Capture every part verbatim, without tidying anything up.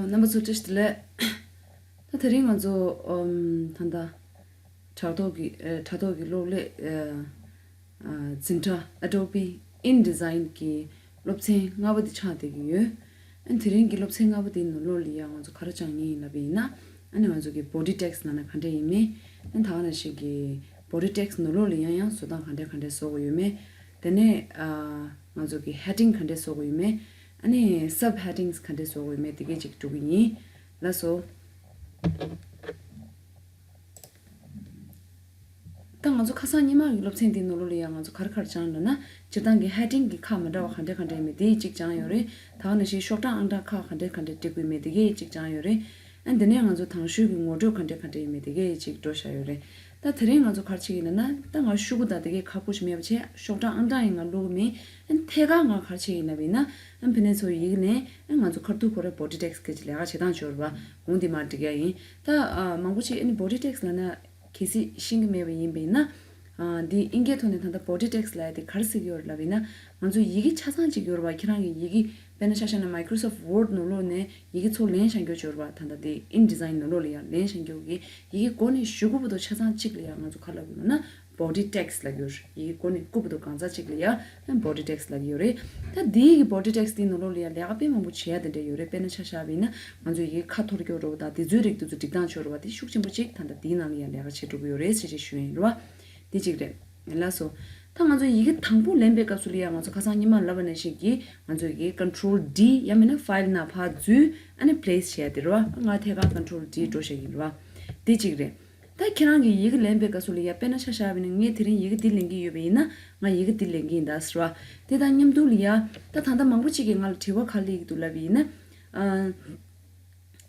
རྣམ་པ་ཚོ་བཀྲ་ཤིས་བདེ་ལེགས། ད་དེ་རིང་ང་ཚོ་ཨམ་ད་ལྟ་དྲ་ཐོག་གི་ཨ་དྲ་ཐོག་གི་གློག་ཀླད་ཨ་ཨ་འཛིན་གྲྭ་Adobe InDesign གི་སློབ་ཚན་ལྔ་པ་འདི་ཆགས་བསྡད་ཀྱི་ཡོད། ཨ་དེ་རིང་གི་སློབ་ཚན་ལྔ་པ་འདིའི་ནང་ལོགས་ལ་ཡང་ང་ཚོ་ག་རེ་སྦྱང་ངེས་ཡིན་ལབ་པ་ཡིན་ན། ཨ་ནི་ང་ཚོ་གི་body text ལབ་ན་ག་འདྲ་ཡིན་མིན། ཨ་ད་ག་ནང་བཞིན་གི་body text ནང་ལོགས་ལ་ཡང་ཡང་བཟོ་སྟངས་ག་འདྲ་ག་འདྲ་བཟོ་དགོས་ཡོད་མེད། དེ་ནས་ཨ་ང་ཚོ་གི་heading ག་འདྲ་བཟོ་དགོས་ཡོད་མེད། ཨ་ནི་sub headings ག་འདྲ་བཟོ་དགོས་ཡོད་མེད་དེ་གས་ཅིག་འགྲོ་གི་ཡིན། ལགས་སོ། ད་ང་ཚོ་ཁ་སང་ཉི་མ་གི་སློབ་ཚན་འདིའི་ནང་ལོགས་ལ་ཡང་ང་ཚོ་ག་རེ་ག་རེ་སྦྱངས་འདུག་ན། སྤྱིར་བཏང་གི་heading གི་ཁག་མི་འདྲ་བ་ག་འདྲ་ག་འདྲ་ཡིན་མིན་དེ་གཅིག་སྦྱངས་ཡོད་རེད། ད་ག་ནང་བཞིན་ཤོག་གྲངས་ཨང་གྲངས་ཁག་ག་འདྲ་ག་འདྲ་འབྲི་དགོས་མིན་དེ་གས་གཅིག་སྦྱངས་ཡོད་རེད། ཨ་འདི་ནས་ང་ཚོ་དང་ཤོས་ཀྱི་ངོ་སྤྲོད་ག་འདྲ་ག་འདྲ་ཡིན་མིན་དེ་གས་གཅིག་འགྲོ་བཞག་ཡོད་རེད། ད་དེ་རིང་ང་ཚོ་ག་རེ་བྱེད་ཀྱི་ཡིན་ན། ད་ང་ཤོག་གུ་དང་དེ་གས་ཁག་པོ་ཞིག་མེད་པ་བྱས། ཤོག་གྲངས་ཨང་གྲངས་ཡང་ང་བླུག་གི་མིན། ཨ་ཐད་ཀར་ང་ག་རེ་བྱེད་ཀྱི་ཡིན་ལབ་ཡིན་ན། ཨ་ཕ་ནས་ཚོ་ཡིག་ལེན། ཨ་ང་ཚོ་ཁ་ཐུག་ཁོ་རའི་body text གི་ལས་ཀ་བྱེད་སྟངས་འབྱོར་བ་འོང་དེ་མར་འགྲིག་ཡ་ཡིན། ད་ཨ་མང་པོ་ཅིག་ཨ་ནི་body text ལབ་ན་གལ་སྲིད་ཤེས་ཀྱི་མེད་པ་ཡིན་པ་ཡིན་ན། ཨ་འདི་ཨིན་སྐད་ཐོག་ནས་ད་ལྟ་body text ལབ་ཡ་དེ་ག་རེ་ཟེར་གྱི་ཡོད་རེད་ལབ་ཡིན་ན། ང་ཚོ་ཡི་གེ་ཆ་ཚང་གཅིག་ཡོད་རེད་བ། ཁྱེད་རང་གི་ཡི་གེ་དཔེར་ན་ཆ་བཞག་ན་Microsoft Word ནང་ལོགས་ནས་ཡི་གེ་ཚོ་ལེན་བཞག་རྒྱུ་ཡོད་རེད་བ། ད་ལྟ་དེ་InDesign ནང་ལོགས་ལ་ཡང་ལེན་བཞག་རྒྱུ་གི་ཡི་གེ་མགོ་ནས་གཞུག་གུ་བར་དུ་ཆ་ཚང་གཅིག་ལ་ཡང་ང་ཚོ་ག་ལབ་དགོས་ན་body text ལབ་ཡོད་རེད། ཡི་གེ་མགོ་ནས་རྐུབ་བར་དུ་གང་ཚང་གཅིག་ལ་ཡང་body text ལབ་ཡོད་རེད། ད་དེའི་གི་body text དེའི་ནང་ལོགས་ལ་ཡང་ལས་ཀ་དཔེ་མང་པོ་བྱེད་ཡ་དེ་འདྲ་ཡོད་རེད། དཔེར་ན་ཆ་བཞག་པ་ཡིན་ན་ང་ཚོ་ཡི་གེ་ཁ་འཐོར་རྒྱུ་རེད་བ། ད་དེ་ཚོའི་རིགས་དེ་ཚོ་སྒྲིག་སྟངས་ཆོག་རེད་བ། དེ་ཤུགས་ཆེན་པོ་གཅིག་ད་ལྟ་དེའི་ནང་ལ་ཡང་ལས་ཀ་བྱེད་འགྲོ་གི་ཡོད་རེད་ཟེར་ཅིག་ཞུ་ཡ་ཡིན་རེད་བ། དེ་གཅིག་རེད། ལགས་སོ། ད་ང་ཚོ་ཡི་གེ་དང་པོ་ལེན་པའི་སྐབས་སུ་ལ་ཡང་ང་ཚོ་ཁ་སང་ཉི་མ་ལབ་པ་ནང་བཞིན་གྱི་ང་ཚོ་ཡི་གེ་Control D ཡང་མིན་ན་file ནང་ཕར་འཛུལ། ཨ་ནི་place བྱས་དེ་རེད་བ། ང་ཐད་ཀར་Control D འགྲོ་བཞག་གི་ཡིན་རེད་བ། དེ་གཅིག་རེད། ད་ཁྱེད་རང་གིས་ཡི་གེ་ལེན་པའི་སྐབས་སུ་ལ་ཡ་དཔེར་ན་ཆ་བཞག་པ་ཡིན་ན་ངས་དེ་རིང་ཡི་གེ་འདི་ལེན་གྱི་ཡོད་པ་ཡིན་ན་ང་ཡི་གེ་འདི་ལེན་གྱི་ཡིན་ད་ཟེར་བ། དེ་དང་མཉམ་དུ་ལ་ཡ་ད་ད་ལྟ་མང་པོ་ཅིག་གིས་ང་ལ་དྲི་བ་ག་རེ་སླེབས་ཀྱི་འདུག་ལབ་པ་ཡིན་ན། ཨ།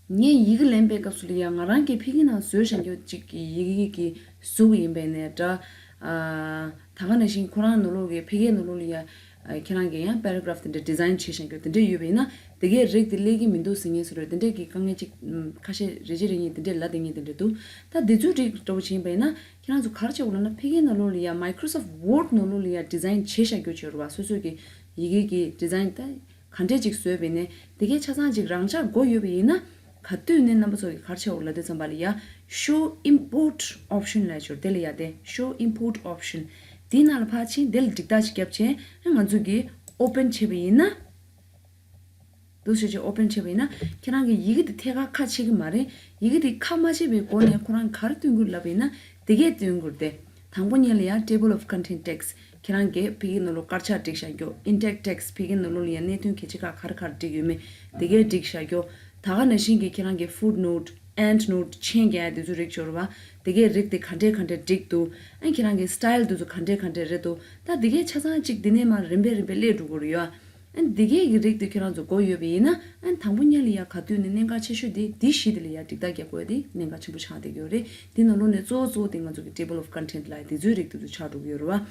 ངས་ཡི་གེ་ལེན་པའི་སྐབས་སུ་ལ་ཡ་ང་རང་གིས་ཕ་གིའི་ནང་བཟོས་བཞག་རྒྱུ་ཅིག་གི་ཡི་གེ་གི་གཟུགས་ཡིན་པས་ནས་འདྲ། ཨ། ད་ག་ནང་བཞིན་ཁོ་རང་ནང་ལོགས་ཀྱི་ཕ་གིའི་ནང་ལོགས་ལ་ཡ། ཨ། ཁྱེད་རང་གིས་ཡང་paragraph དེ་འདྲ་design བྱས་བཞག་རྒྱུ་དེ་འདྲ་ཡོད་པ་ཡིན་ན་དེ་གའི་རིགས་དེ་སླེབས་ཀྱི་མི་འདུག་ཟེར་མཁན་སུ་རེད། དེ་འདྲས་ཀྱི་དཀའ་ངལ་ཅིག་ཨམ། ཁ་ཤས་རེ་རེ་རེ་གཉིས་དེ་འདྲས་ལབ་བསྡད་མཁན་དེ་འདྲས་འདུག་ད་དེ་ཚོའི་རིགས་འདྲ་བོ་ཅིག་ཡིན་པ་ཡིན་ན་ཁྱེད་རང་ཚོ་ག་རེ་བྱེད་དགོས་ལབ་ན། ཕ་གིའི་ནང་ལོགས་ལ་ཡ་Microsoft Word ནང་ལོགས་ལ་ཡ་design བྱས་བཞག་རྒྱུ་ཅིག་ཡོད་རེད་བ། སོ་སོ་གི་ཡི་གེ་གི་design ད་ག་འདྲས་ཅིག་བཟོས་པ་ཡིན་ནའི་དེ་གའི་ཆ་ཚང་ཅིག་རང་འཇགས་དགོས་ཡོད་པ་ཡིན་ན། ག་དུས་ནས་རྣམ་པ་ཚོ་གིས་ག་རེ་བྱེད་དགོས་ལབ་དུས་ཙམ་པ་ལ་ཡ། Show import option ལབ་ཡ་ཅིག་ཡོད་རེད། དེ་ལ་ཡ་དེ་Show import option དེའི་ནང་ལ་ཕར་ཕྱིན། དེ་ལ་འགྲིག་རྟགས་ཅིག་བརྒྱབ་བྱས་ཨ་ང་ཚོ་གིས་open བྱས་པ་ཡིན་ན། འདུག་སེ་བྱས་open བྱས་པ་ཡིན་ན་ཁྱེད་རང་གིས་ཡི་གེ་དེ་ཐད་ཀར་ཁ་ཕྱེ་གི་མ་རེད། ཡི་གེ་དེ་ཁ་མ་ཕྱེ་བའི་སྒོ་ནས་ཁོ་རང་གིས་ག་རེ་སྟོན་གྱི་ཡོད་ལབ་པ་ཡིན་ན་དེ་གས་སྟོན་གྱི་ཡོད་རེད་དེ། དང་པོ་ཉིད་ལ་ཡང་table of content text ཁྱེད་རང་གིས་ཕ་གིའི་ནང་ལོགས་དཀར་ཆག་བསྒྲིགས་བཞག་རྒྱུ། index text ཕ་གིའི་ནང་ལོགས་ལ་ཡང་གནད་དོན་གལ་ཆེ་ཁག་ག་རེ་ག་རེ་བསྒྲིགས་ཡོད་མེད་དེ་གས་བསྒྲིགས་བཞག་རྒྱུ། ད་ག་ནང་བཞིན་གྱི་ཁྱེད་རང་གི་footnote, endnote མཆན་རྒྱག་ཡ་དེ་ཚོའི་རིགས་ཅིག་ཡོད་རེད་བ། དེ་གའི་རིགས་དེ་ག་འདྲས་ག་འདྲས་བསྒྲིགས་འདུག་ཨ་ཁྱེད་རང་གི་style དེ་ཚོ་ག་འདྲས་ག་འདྲས་རེད་འདུག་ད་དེ་གའི་ཆ་ཚང་གཅིག་འདི་ནས་མར་རིམ་པས་རིམ་པས་སླེབས་འགྲོ་གི་རེད་ཡ། ཨ་འདི་གའི་གི་རིགས་དེ་ཁྱེད་རང་ཚོ་དགོས་ཡོད་པ་ཡིན་ན་ཨ་དང་པོ་ཉིད་ལ་ཡ་ག་དུས་ནས་གནད་འགག་ཆེ་ཤོས་དེ་འདི་བཞི་དེ་ལ་ཡ་འགྲིག་རྟགས་རྒྱག་དགོས་ཡ་དེ་གནད་འགག་ཆེན་པོ་ཆགས་བསྡད་ཀྱི་ཡོད་རེད། དེ་ནང་ལོགས་ནས་གཙོ་བོ་གཙོ་བོ་དེ་ང་ཚོ་གི་table of content ལབ་ཡ་དེ་ཚོའི་རིགས་དེ་ཚོ་ཆགས་འགྲོ་གི་ཡོད་རེད་བ།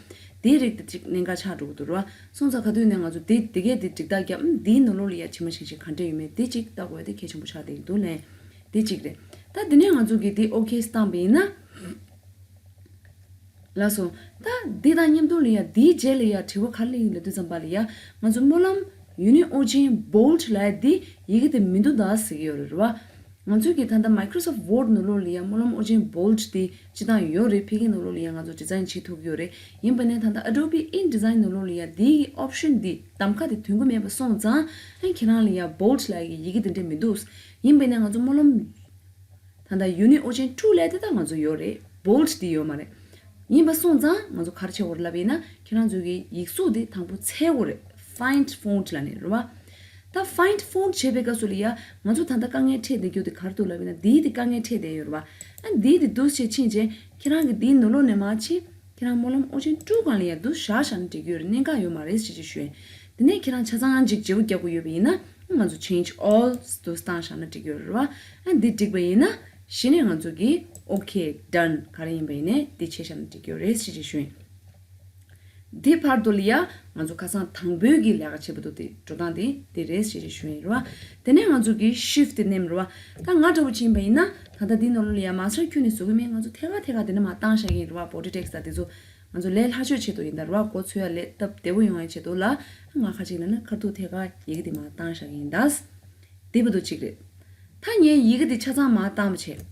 དེའི་རིགས་དེ་གཅིག་གནད་འགག་ཆགས་འགྲོ་གི་འདུག་རེད་བ། སོང་ཙང་ག་དུས་ནས་ང་ཚོ་དེ་དེ་གས་དེ་འགྲིག་རྟགས་རྒྱབ། ཨམ་འདིའི་ནང་ལོགས་ལ་ཡ་ཇི་མ་ཇི་བཞིན་ག་འདྲས་ཡོད་མེད་དེ་གཅིག་ལྟ་དགོས་ཡ་དེ་གལ་ཆེན་པོ་ཆགས་བསྡད་ཀྱི་འདུག་ལན། དེ་གཅིག་རེད། ད་དེ་ནས་ང་ཚོ་གིས་དེ་okay བཏང་པ་ཡིན་ན། ལགས་སོ། ད་འདི་དང་མཉམ་དུ་ལ་ཡ་དེའི་རྗེས་ལ་ཡ་དྲི་བ་ག་རེ་སླེབས་ཡོད་ལབ་དུས་ཙམ་པ་ལ་ཡ་ང་ཚོ་སྨོན་ལམ་Uniogen Bold ལབ་ཡ་དེ་ཡི་གེ་དེ་མི་འདུག་ད་ཟེར་གྱི་ཡོད་རེད་བ། ང་ཚོས་ཀྱི་ད་ལྟ་Microsoft Word ནང་ལོགས་ལ་ཡ་སྨོན་ལམ་ཨོ་རྒྱན་Bold དེ་སྤྱིར་བཏང་ཡོད་རེད། ཕ་གིའི་ནང་ལོགས་ལ་ཡ་ང་ཚོ་design བྱེད་ཐུབ་ཀྱི་ཡོད་རེད། ཡིན་པ་ནས་ད་ལྟ་Adobe InDesign ནང་ལོགས་ལ་ཡ་དེའི་option དེ་གདམ་ཁ་དེ་འདོན་གྱི་མེད་པ་སོང་ཙང་ཨ་ཁྱེད་རང་ལ་ཡ་Bold ལབ་ཡ་གི་ཡི་གེ་དེ་འདྲ་མི་འདུག་ཡིན་པ་ནས་ང་ཚོ་སྨོན་ལམ་ད་ལྟ་Uniogen two ལབ་དེ་ད་ང་ཚོ་ཡོད་རེད། Bold དེ་ཡོད་མ་རེད། ཡིན་པ་སོང་ཙང་ང་ཚོ་ག་རེ་བྱེད་དགོས་རེད་ལབ་ཡིན་ན་ཁྱེད་རང་ཚོ་གི་ཡིག་གཟུགས་དེ་དང་པོ་འཚོལ་དགོས་རེད། Find font ལབ་ནས་རེད་བ། ད་find font བྱེད་པའི་སྐབས་སུ་ལ་ཡ་ང་ཚོ་ད་ལྟ་དཀའ་ངལ་འཕྲད་བསྡད་རྒྱུ་དེ་ག་རེ་འདུག་ལབ་ཡིན་ན་འདིའི་དེ་དཀའ་ངལ་འཕྲད་བསྡད་ཡོད་རེད་བ། ཨ་འདིའི་དེ་འདུག་སེ་ཕྱིན་རྗེས་ཁྱེད་རང་གི་འདིའི་ནང་ལོགས་ནས་མར་ཕྱིན། ཁྱེད་རང་སྨོན་ལམ་ཨོ་རྒྱན་ཀྲུའུ་སྒང་ལ་ཡ་འདུག་བཞག་བཞག་ན་འགྲིག་གི་ཡོད་རེད། གནད་འགག་ཡོད་མ་རེད་ཟེར་ཅིག་ཞུ་ཡིན། དེ་ནས་ཁྱེད་རང་ཆ་ཚང་ཅིག་བརྗེ་པོ་རྒྱག་དགོས་ཡོད་པ་ཡིན་ན་ང་ཚོ་change all དུ་བཏང་བཞག་ན་འགྲིག་གི་ཡོད་རེད་བ། ཨ་འདི་འགྲིག་པ་ཡིན་ན་གཞི་ནས་ང་ཚོ་གིས་okay done ག་རེ་ཡིན་པ་ཡིན་ནའི་འདི་བྱས་བཞག་ན་འགྲིག་གི་ཡོད་རེད་ཟེར་ཅིག་ཞུ་ཡིན། འདི་བར་དུ་ལ་ཡ་ང་ཚོ་ཁ་སང་དང་པོའི་གི་ལས་ཀ་བྱེད་པ་འདུག་དེ་འགྲོ་སྟངས་དེ་དེ་རེད་ཟེར་ཅིག་ཞུ་ཡིན་རེད་བ། དེ་ནས་ང་ཚོ་གིས་shift དེ་མནན་རེད་བ། ད་ང་འདྲ་བོ་ཅིག་ཡིན་པ་ཡིན་ན་ད་ལྟ་འདི་ནང་ལོགས་ལ་ཡ་མ་སར་ཁྱོན་ནས་བཟོ་གི་མེད། ང་ཚོ་ཐད་ཀར་ཐད་ཀར་དེ་འདྲ་མར་བཏང་བཞག་གི་ཡིན་རེད་བ། body text དང་དེ་ཚོ་ང་ཚོ་ལས་སླ་ཤོས་ཆེད་དུ་ཡིན་ད་རེད་བ། མགོ་ཚོས་ཡ་ལས་སྟབས་བདེ་བོ་ཡོང་ཡ་ཆེད་དུ་ལ་ང་ཁ་ཅིག་ན་ན་ཁ་ཐུག་ཐད་ཀར་ཡི་གེ་དེ་མར་བཏང་བཞག་གི་ཡིན་ད། དེ་བར་དུ་གཅིག་རེད། ད་ངས་ཡི་གེ་འདི་ཆ་ཚང་མར་བཏང་བ་བྱས།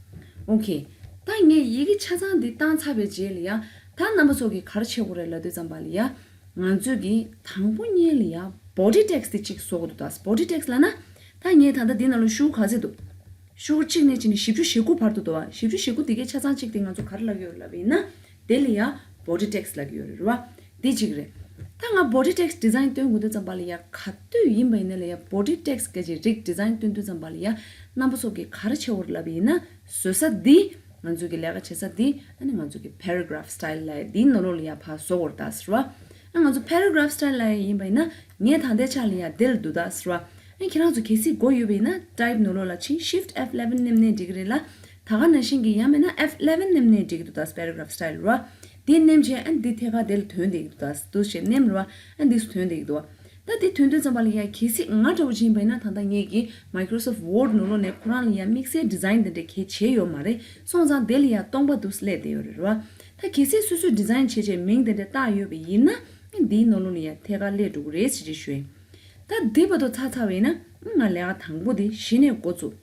ཨོ་ཁེ། ད་ངས་ཡི་གེ་ཆ་ཚང་འདི་བཏང་ཚར་བའི་རྗེས་ལ་ཡ། ད་རྣམ་པ་ཚོ་གིས་ག་རེ་བྱེད་དགོས་རེད་ལབ་དུས་ཙམ་པ་ལ་ཡ། ང་ཚོས་ཀྱི་དང་པོ་ཉིད་ལ་ཡ་body text དེ་གཅིག་བཟོ་དགོས་འདུག་ད་body text ལབ་ན། ད་ངས་ད་ལྟ་འདི་ནང་ལ་ཤོག་གུ་ག་ཚད་འདུག་ཤོག་གུ་གཅིག་ནས་བྱས་ནས་བཞི་བཅུ་ཞེ་དགུ་བར་དུ་འདུག་བ། བཞི་བཅུ་ཞེ་དགུ་དེ་གའི་ཆ་ཚང་གཅིག་དེ་ང་ཚོ་ག་རེ་ལབ་ཀྱི་ཡོད་ལབ་པ་ཡིན་ན། དེ་ལ་ཡ་body text ལབ་ཀྱི་ཡོད་རེད་རེད་བ། དེ་གཅིག་རེད། ད་ང་body text design སྟོན་དགོས་དུས་ཙམ་པ་ལ་ཡ་ག་དུས་ཡིན་པ་ཡིན་ན་ལ་ཡ་body text ག་ཅིག་རིགས་design སྟོན་དུས་ཙམ་པ་ལ་ཡ། རྣམ་པ་ཚོ་གིས་ག་རེ་བྱེད་དགོས་རེད་ལབ་པ་ཡིན་ན། བཟོ་ས་འདི། ང་ཚོ་གི་ལས་ཀ་བྱེད་ས་འདི། ཨ་ནི་ང་ཚོ་གི་paragraph style ལབ་ཡ་འདིའི་ནང་ལོགས་ལ་ཡ་ཕར་བཟོ་དགོས་རེད་ད་ཟེར་བ། ཨ་ང་ཚོ་paragraph style ལབ་ཡ་ཡིན་པ་ཡིན་ན། ངས་ད་ལྟའི་ཆ་ལ་ཡ་དེ་ལ་འདུག་ད་ཟེར་བ། ཨ་ཁྱེད་རང་ཚོ་གལ་སྲིད་དགོས་ཡོད་པ་ཡིན་ན་type ནང་ལོགས་ལ་ཕྱིན། shift F eleven མནན་ནས་འགྲིག་གི་རེད་ལ། ད་ག་ནང་བཞིན་གྱི་ཡང་མིན་ན་F eleven མནན་ནས་འགྲིག་གི་འདུག་ད་paragraph style རེད་བ། འདི་མནན་བྱས་ཨ་འདི་ཐད་ཀར་དེ་ལ་ཐོན་བསྡད་ཀྱི་འདུག་ད་འདུག་སེ་མནན་རེད་བ། ཨ་འདི་སུ་ཐོན་བསྡད་ཀྱི་འདུག་བ། ད་འདི་ཐོན་དུས་ཙམ་པ་ལ་ཡ་གལ་སྲིད་ང་འདྲ་བོ་ཅིག་ཡིན་པ་ཡིན་ན། ད་ལྟ་ངེད་ཀྱི་Microsoft Word ནང་ལོགས་ནས་ཁོ་རང་ལ་ཡ་དམིགས་བསལ་design དེ་འདྲ་གལ་བྱས་ཡོད་མ་རེད། སོང་ཙང་དེ་ལ་ཡ་སྟོང་པ་འདུག་སེ་སླེབས་བསྡད་ཡོད་རེད་རེད་བ། ད་གལ་སྲིད་སོ་སོས་design བྱས་བྱས་མིང་དེ་འདྲ་བཏགས་ཡོད་པ་ཡིན་ན། ཨ་འདིའི་ནང་ལོགས་ནས་ཡ་ཐད་ཀར་སླེབས་འགྲོ་གི་རེད་ཟེར་ཅིག་ཞུ་ཡིན། ད་འདི་བར་དུ་ཚར་ཚར་བ་ཡིན་ན། ཨ་ང་ལས་ཀ་དང་པོ་དེ་གཞི་ནས་འགོ་བཙུགས།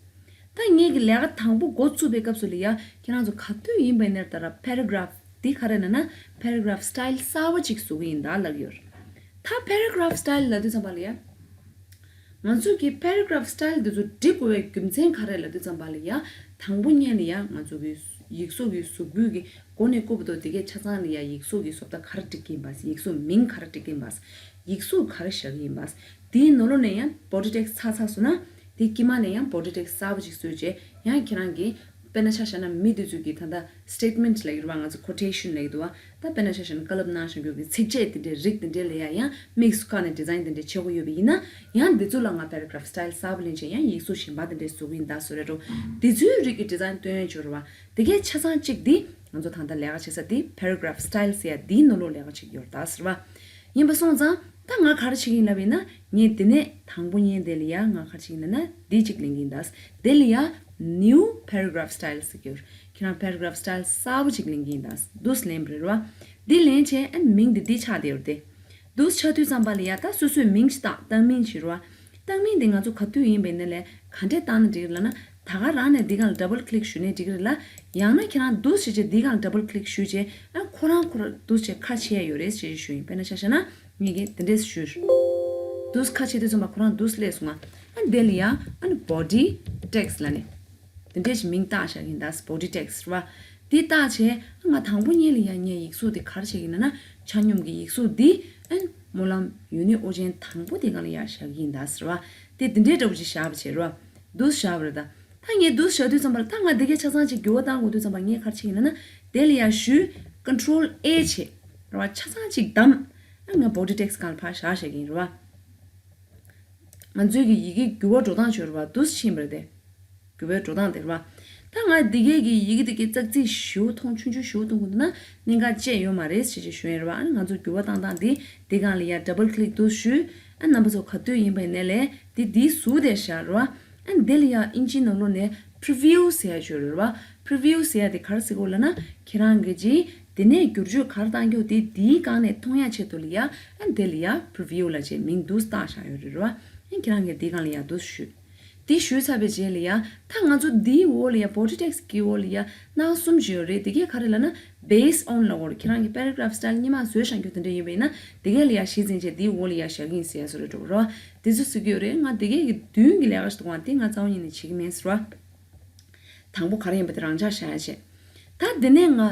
ད་ངེད་ཀྱི་ལས་ཀ་དང་པོ་འགོ་བཙུགས་པའི་སྐབས་སུ་ལ་ཡ། ཁྱེད་རང་ཚོ་ག་དུས་ཡིན་པ་ཡིན་ན་ད་ར་paragraph འདི་ག་རེ་ན་ན། paragraph style གསར་པ་ཅིག་བཟོ་གི་ཡིན་ད་ལབ་ཡོད། ད་paragraph style ལབ་དུས་ཙམ་པ་ལ་ཡ། ང་ཚོས་ཀྱི་paragraph style འདི་ཚོ་འབྲི་དགོས་པའི་རྒྱུ་མཚན་ག་རེ་ལབ་དུས་ཙམ་པ་ལ་ཡ། དང་པོ་ཉིད་ལ་ཡ་ང་ཚོ་གི་ཡིག་གཟུགས་ཀྱི་གཟུགས་པོ་གི་མགོ་ནས་རྐུབ་བར་དུ་དེ་གའི་ཆ་ཚང་ལ་ཡ་ཡིག་གཟུགས་ཀྱི་བཟོ་ལྟ་ག་རེ་སྒྲིག་གི་ཡིན་པ། ཡིག་གཟུགས་མིང་ག་རེ་སྒྲིག་གི་ཡིན་པ། ཡིག་གཟུགས་ག་རེ་བཞག་གི་ཡིན་པ། དེའི་ནང་ལོགས་ནས་ཡང་body text ཚར་ཚར་སོང་ན། དེའི་དཀྱིལ་མ་ནས་ཡང་body text གསར་པ་ཅིག་བཟོས་བྱས། ཡང་ཁྱེད་རང་གིས་དཔེར་ན་ཆ་བཞག་ན་མི་དེ་ཚོས་ཀྱི་ད་ལྟ་statement ལབ་ཀྱི་རེད་བ། ང་ཚོ་quotation ལབ་ཀྱི་འདུག་བ། ད་དཔེར་ན་ཆ་བཞག་ན་བཀའ་སློབ་གནང་བཞག་རྒྱུ་གི་ཚིགས་བཅད་དེ་འདྲའི་རིགས་དེ་འདྲའི་ལ་ཡ་ཡང་དམིགས་སུ་བཀར་ནས་design དེ་འདྲ་བྱེད་དགོས་ཡོད་པ་ཡིན་ན། ཡང་འདི་ཚོ་ལ་ང་paragraph style གསར་པ་ལེན་བྱས་ཡང་ཡིག་གཟུགས་གཞན་པ་དེ་འདྲ་བཟོ་གི་ཡིན་ད་བཟོ་རེད་འགྲོ། དེ་ཚོའི་རིགས་ཀྱི་design སྟོན་ཡ་ཅིག་ཡོད་རེད་བ། དེ་གའི་ཆ་ཚང་གཅིག་དེ་ང་ཚོ་ད་ལྟ་ལས་ཀ་བྱེད་ས་དེ་paragraph style ཟེར་ཡ་དེའི་ནང་ལོགས་ལས་ཀ་བྱེད་ཀྱི་ཡོད་རེད་ད་ཟེར་བ། ཡིན་པ་སོང་ཙང་ད་ང་ག་རེ་བྱེད་ཀྱི་ཡིན་ལབ་ཡིན་ན། ངས་དེ་ནས་དང་པོ་ཉིད་དེ་ལ་ཡ་ང་ག་རེ་བྱེད་ཀྱི་ཡིན་ལབ་ན་འདི་གཅིག་ལེན་གྱི་ཡིན་ད། དེ་ལ་ཡ་new paragraph style ཟེར་གྱི་ཡོད། ཁྱེད་རང་paragraph style གསར་པ་ཅིག་ལེན་གྱི་ཡིན་ད། འདུག་སེ་ལེན་པ་རེད་བ། འདི་ལེན་བྱས་ཨ་མིང་འདི་འདི་ཆགས་བསྡད་ཡོད་རེད་དེ། འདུག་སེ་ཆགས་དུས་ཙམ་པ་ལ་ཡ་ད་སོ་སོས་མིང་ཞིག་བཏགས། བཏགས་མིང་ཞིག་རེད་བ། བཏགས་མིང་འདི་ང་ཚོ་ག་དུས་ཡིན་པ་ཡིན་ན་ལས་ག་འདྲས་བཏགས་ན་འགྲིག་རེད་ལབ་ན། ད་ག་རང་ནས་འདི་སྒང་ལ་double click ཞུས་ནས་འགྲིག་རེད་ལ། ཡང་ན་ཁྱེད་རང་འདུག་སེ་བྱས་འདི་སྒང་ལ་double click ཞུས་བྱས། ཨ་ཁོ་རང་ཁོ་རང་འདུག་སེ་བྱས་ཁ་ཕྱེ་ཡ་ཡོད་རེད་ཅེས་ཞུས་ཡིན། དཔེར་ན་ཆ་བཞག་ན་ངེད་ཀྱིས་འདི་འདྲས་ཞུས། འདུག་སེ་ཁ་ཕྱེ་དུས་ཙམ་པ་ཁོ་རང་འདུག་སེ་སླེབས་སོང་ང་། ཨ་འདི་ལ་ཡ་ཨ་ནི་body text ལབ་ནས། དེ་འདྲས་ཞིག་མིང་བཏགས་བཞག་གི་ཡིན་ད། body text རེད་བ། དེ་བཏགས་བྱས་ང་དང་པོ་ཉིད་ལ་ཡ་ངས་ཡིག་གཟུགས་དེ་ག་རེ་བྱེད་ཀྱི་ཡིན་ན། ཆ་སྙོམས་ཀྱི་ཡིག་གཟུགས་འདི་ཨན་སྨོན་ལམ་ཡུལ་ནི་ཨོ་རྒྱན་དང་པོ་དེ་སྒང་ལ་ཡ་བཞག་གི་ཡིན་ད་ཟེར་བ། དེ་དེ་འདྲས་འདྲ་བོ་ཅིག་བཞག་པ་བྱས་རེད་བ། འདུག་བཞག་པ་རེད་ད། ད་ངས་འདུག་བཞག་དུས་ཙམ་པ་ལ་ད་ང་དེ་གའི་ཆ་ཚང་ཅིག་འགྱུར་བ་བཏང་དགོས་དུས་ཙམ་པ་ངས་ག་རེ་བྱེད་ཀྱི་ཡིན་ན། དེ་ལ་ཡ་ཞུས་control A བྱས་རེད་བ། ཆ་ཚང་ཅིག་བདམས། ཨ་ང་body text སྒང་ལ་ཕར་བཞག་བཞག་གི་ཡིན་རེད་བ། ང་ཚོའི་གི་ཡི་གེ་འགྱུར་བ་འགྲོ་སྟངས་ཅིག་ཡོད་རེད་བ། འདུག་སེ་ཕྱིན་པ་རེད་དེ། འགྱུར་བའི་འགྲོ་སྟངས་དེ་རེད་བ། ད་ང་འདི་གའི་གི་ཡི་གེ་འདི་གའི་ཙག་ཙིག་ཞེ་པོ་མཐོང་། ཆུང་ཆུང་ཞེ་པོ་མཐོང་གི་འདུག་ན་གནད་འགག་ཅི་ཡང་ཡོད་མ་རེད་ཅེས་ཅིག་ཞུ་ཡ་རེད་བ། ཨ་ནི་ང་ཚོ་འགྱུར་བ་བཏང་སྟངས་འདི་འདི་སྒང་ལ་ཡ་double click འདུག་སེ་ཞུས། ཨ་རྣམ་པ་ཚོ་ག་དུས་ཡིན་པ་ཡིན་ནའི་ལས་འདི་འདིའི་ཟུར་དེར་བཞག་རེད་བ། ཨ་འདི་ལ་ཡ་ཨིན་ཇིའི་ནང་ལོགས་ནས་preview ཟེར་ཡ་ཅིག་ཡོད་རེད་བ། preview ཟེར་ཡ་དེ་ག་རེ་ཟེར་གོ་ལབ་ན། ཁྱེད་རང་གིས་ཅིག་དེ་ནས་བསྒྱུར་བཅོས་ག་རེ་བཏང་རྒྱུ་དེ་འདིའི་སྒང་ནས་མཐོང་ཡ་ཆེད་དུ་ལ་ཡ། ཨ་འདི་ལ་ཡ་preview ལབ་བྱས་མིང་འདུག་སེ་བཏགས་བཞག་ཡོད་རེད་བ། ཨ་ཁྱེད་རང་གིས་འདིའི་སྒང་ལ་ཡ་འདུག་སེ་ཞུས། དེ་ཞུས་ཚར་བའི་རྗེས་ལ་ཡ། ད་ང་ཚོ་འདིའི་འོག་ལ་ཡ་body text གི་འོག་ལ་ཡ་སྣ་ཁ་གསུམ་ཅིག་ཡོད་རེད། དེ་གས་ག་རེ་ལབ་ན་based on ལབ་ཡོད་རེད། ཁྱེད་རང་གི་paragraph style སྔོན་མ་བཟོས་བཞག་རྒྱུ་དེ་འདྲ་ཡིན་པ་ཡིན་ན། དེ་གས་ལ་ཡ་གཞི་འཛིན་བྱས་དེའི་འོག་ལ་ཡ་བཞག་གི་ཡིན་ཟེར་ཡ་བཟོ་འདྲ་འདྲ་བོ་རེད་བ། དེ་ཚོ་ཟེར་གྱི་ཡོད་རེད། ང་དེ་གས་ཀྱི་མདུན་གྱི་ལས་ཀ་ཞིག་འདུག་ག་དེ་ང་རྩ་བ་ཉིད་ནས་བྱེད་ཀྱི་མིན་ཟེར་བ། དང་པོ་ག་རེ་ཡིན་པ་དེ་རང་འཇགས་བཞག་ཡ་བྱས། ད་དེ་ནས་ང་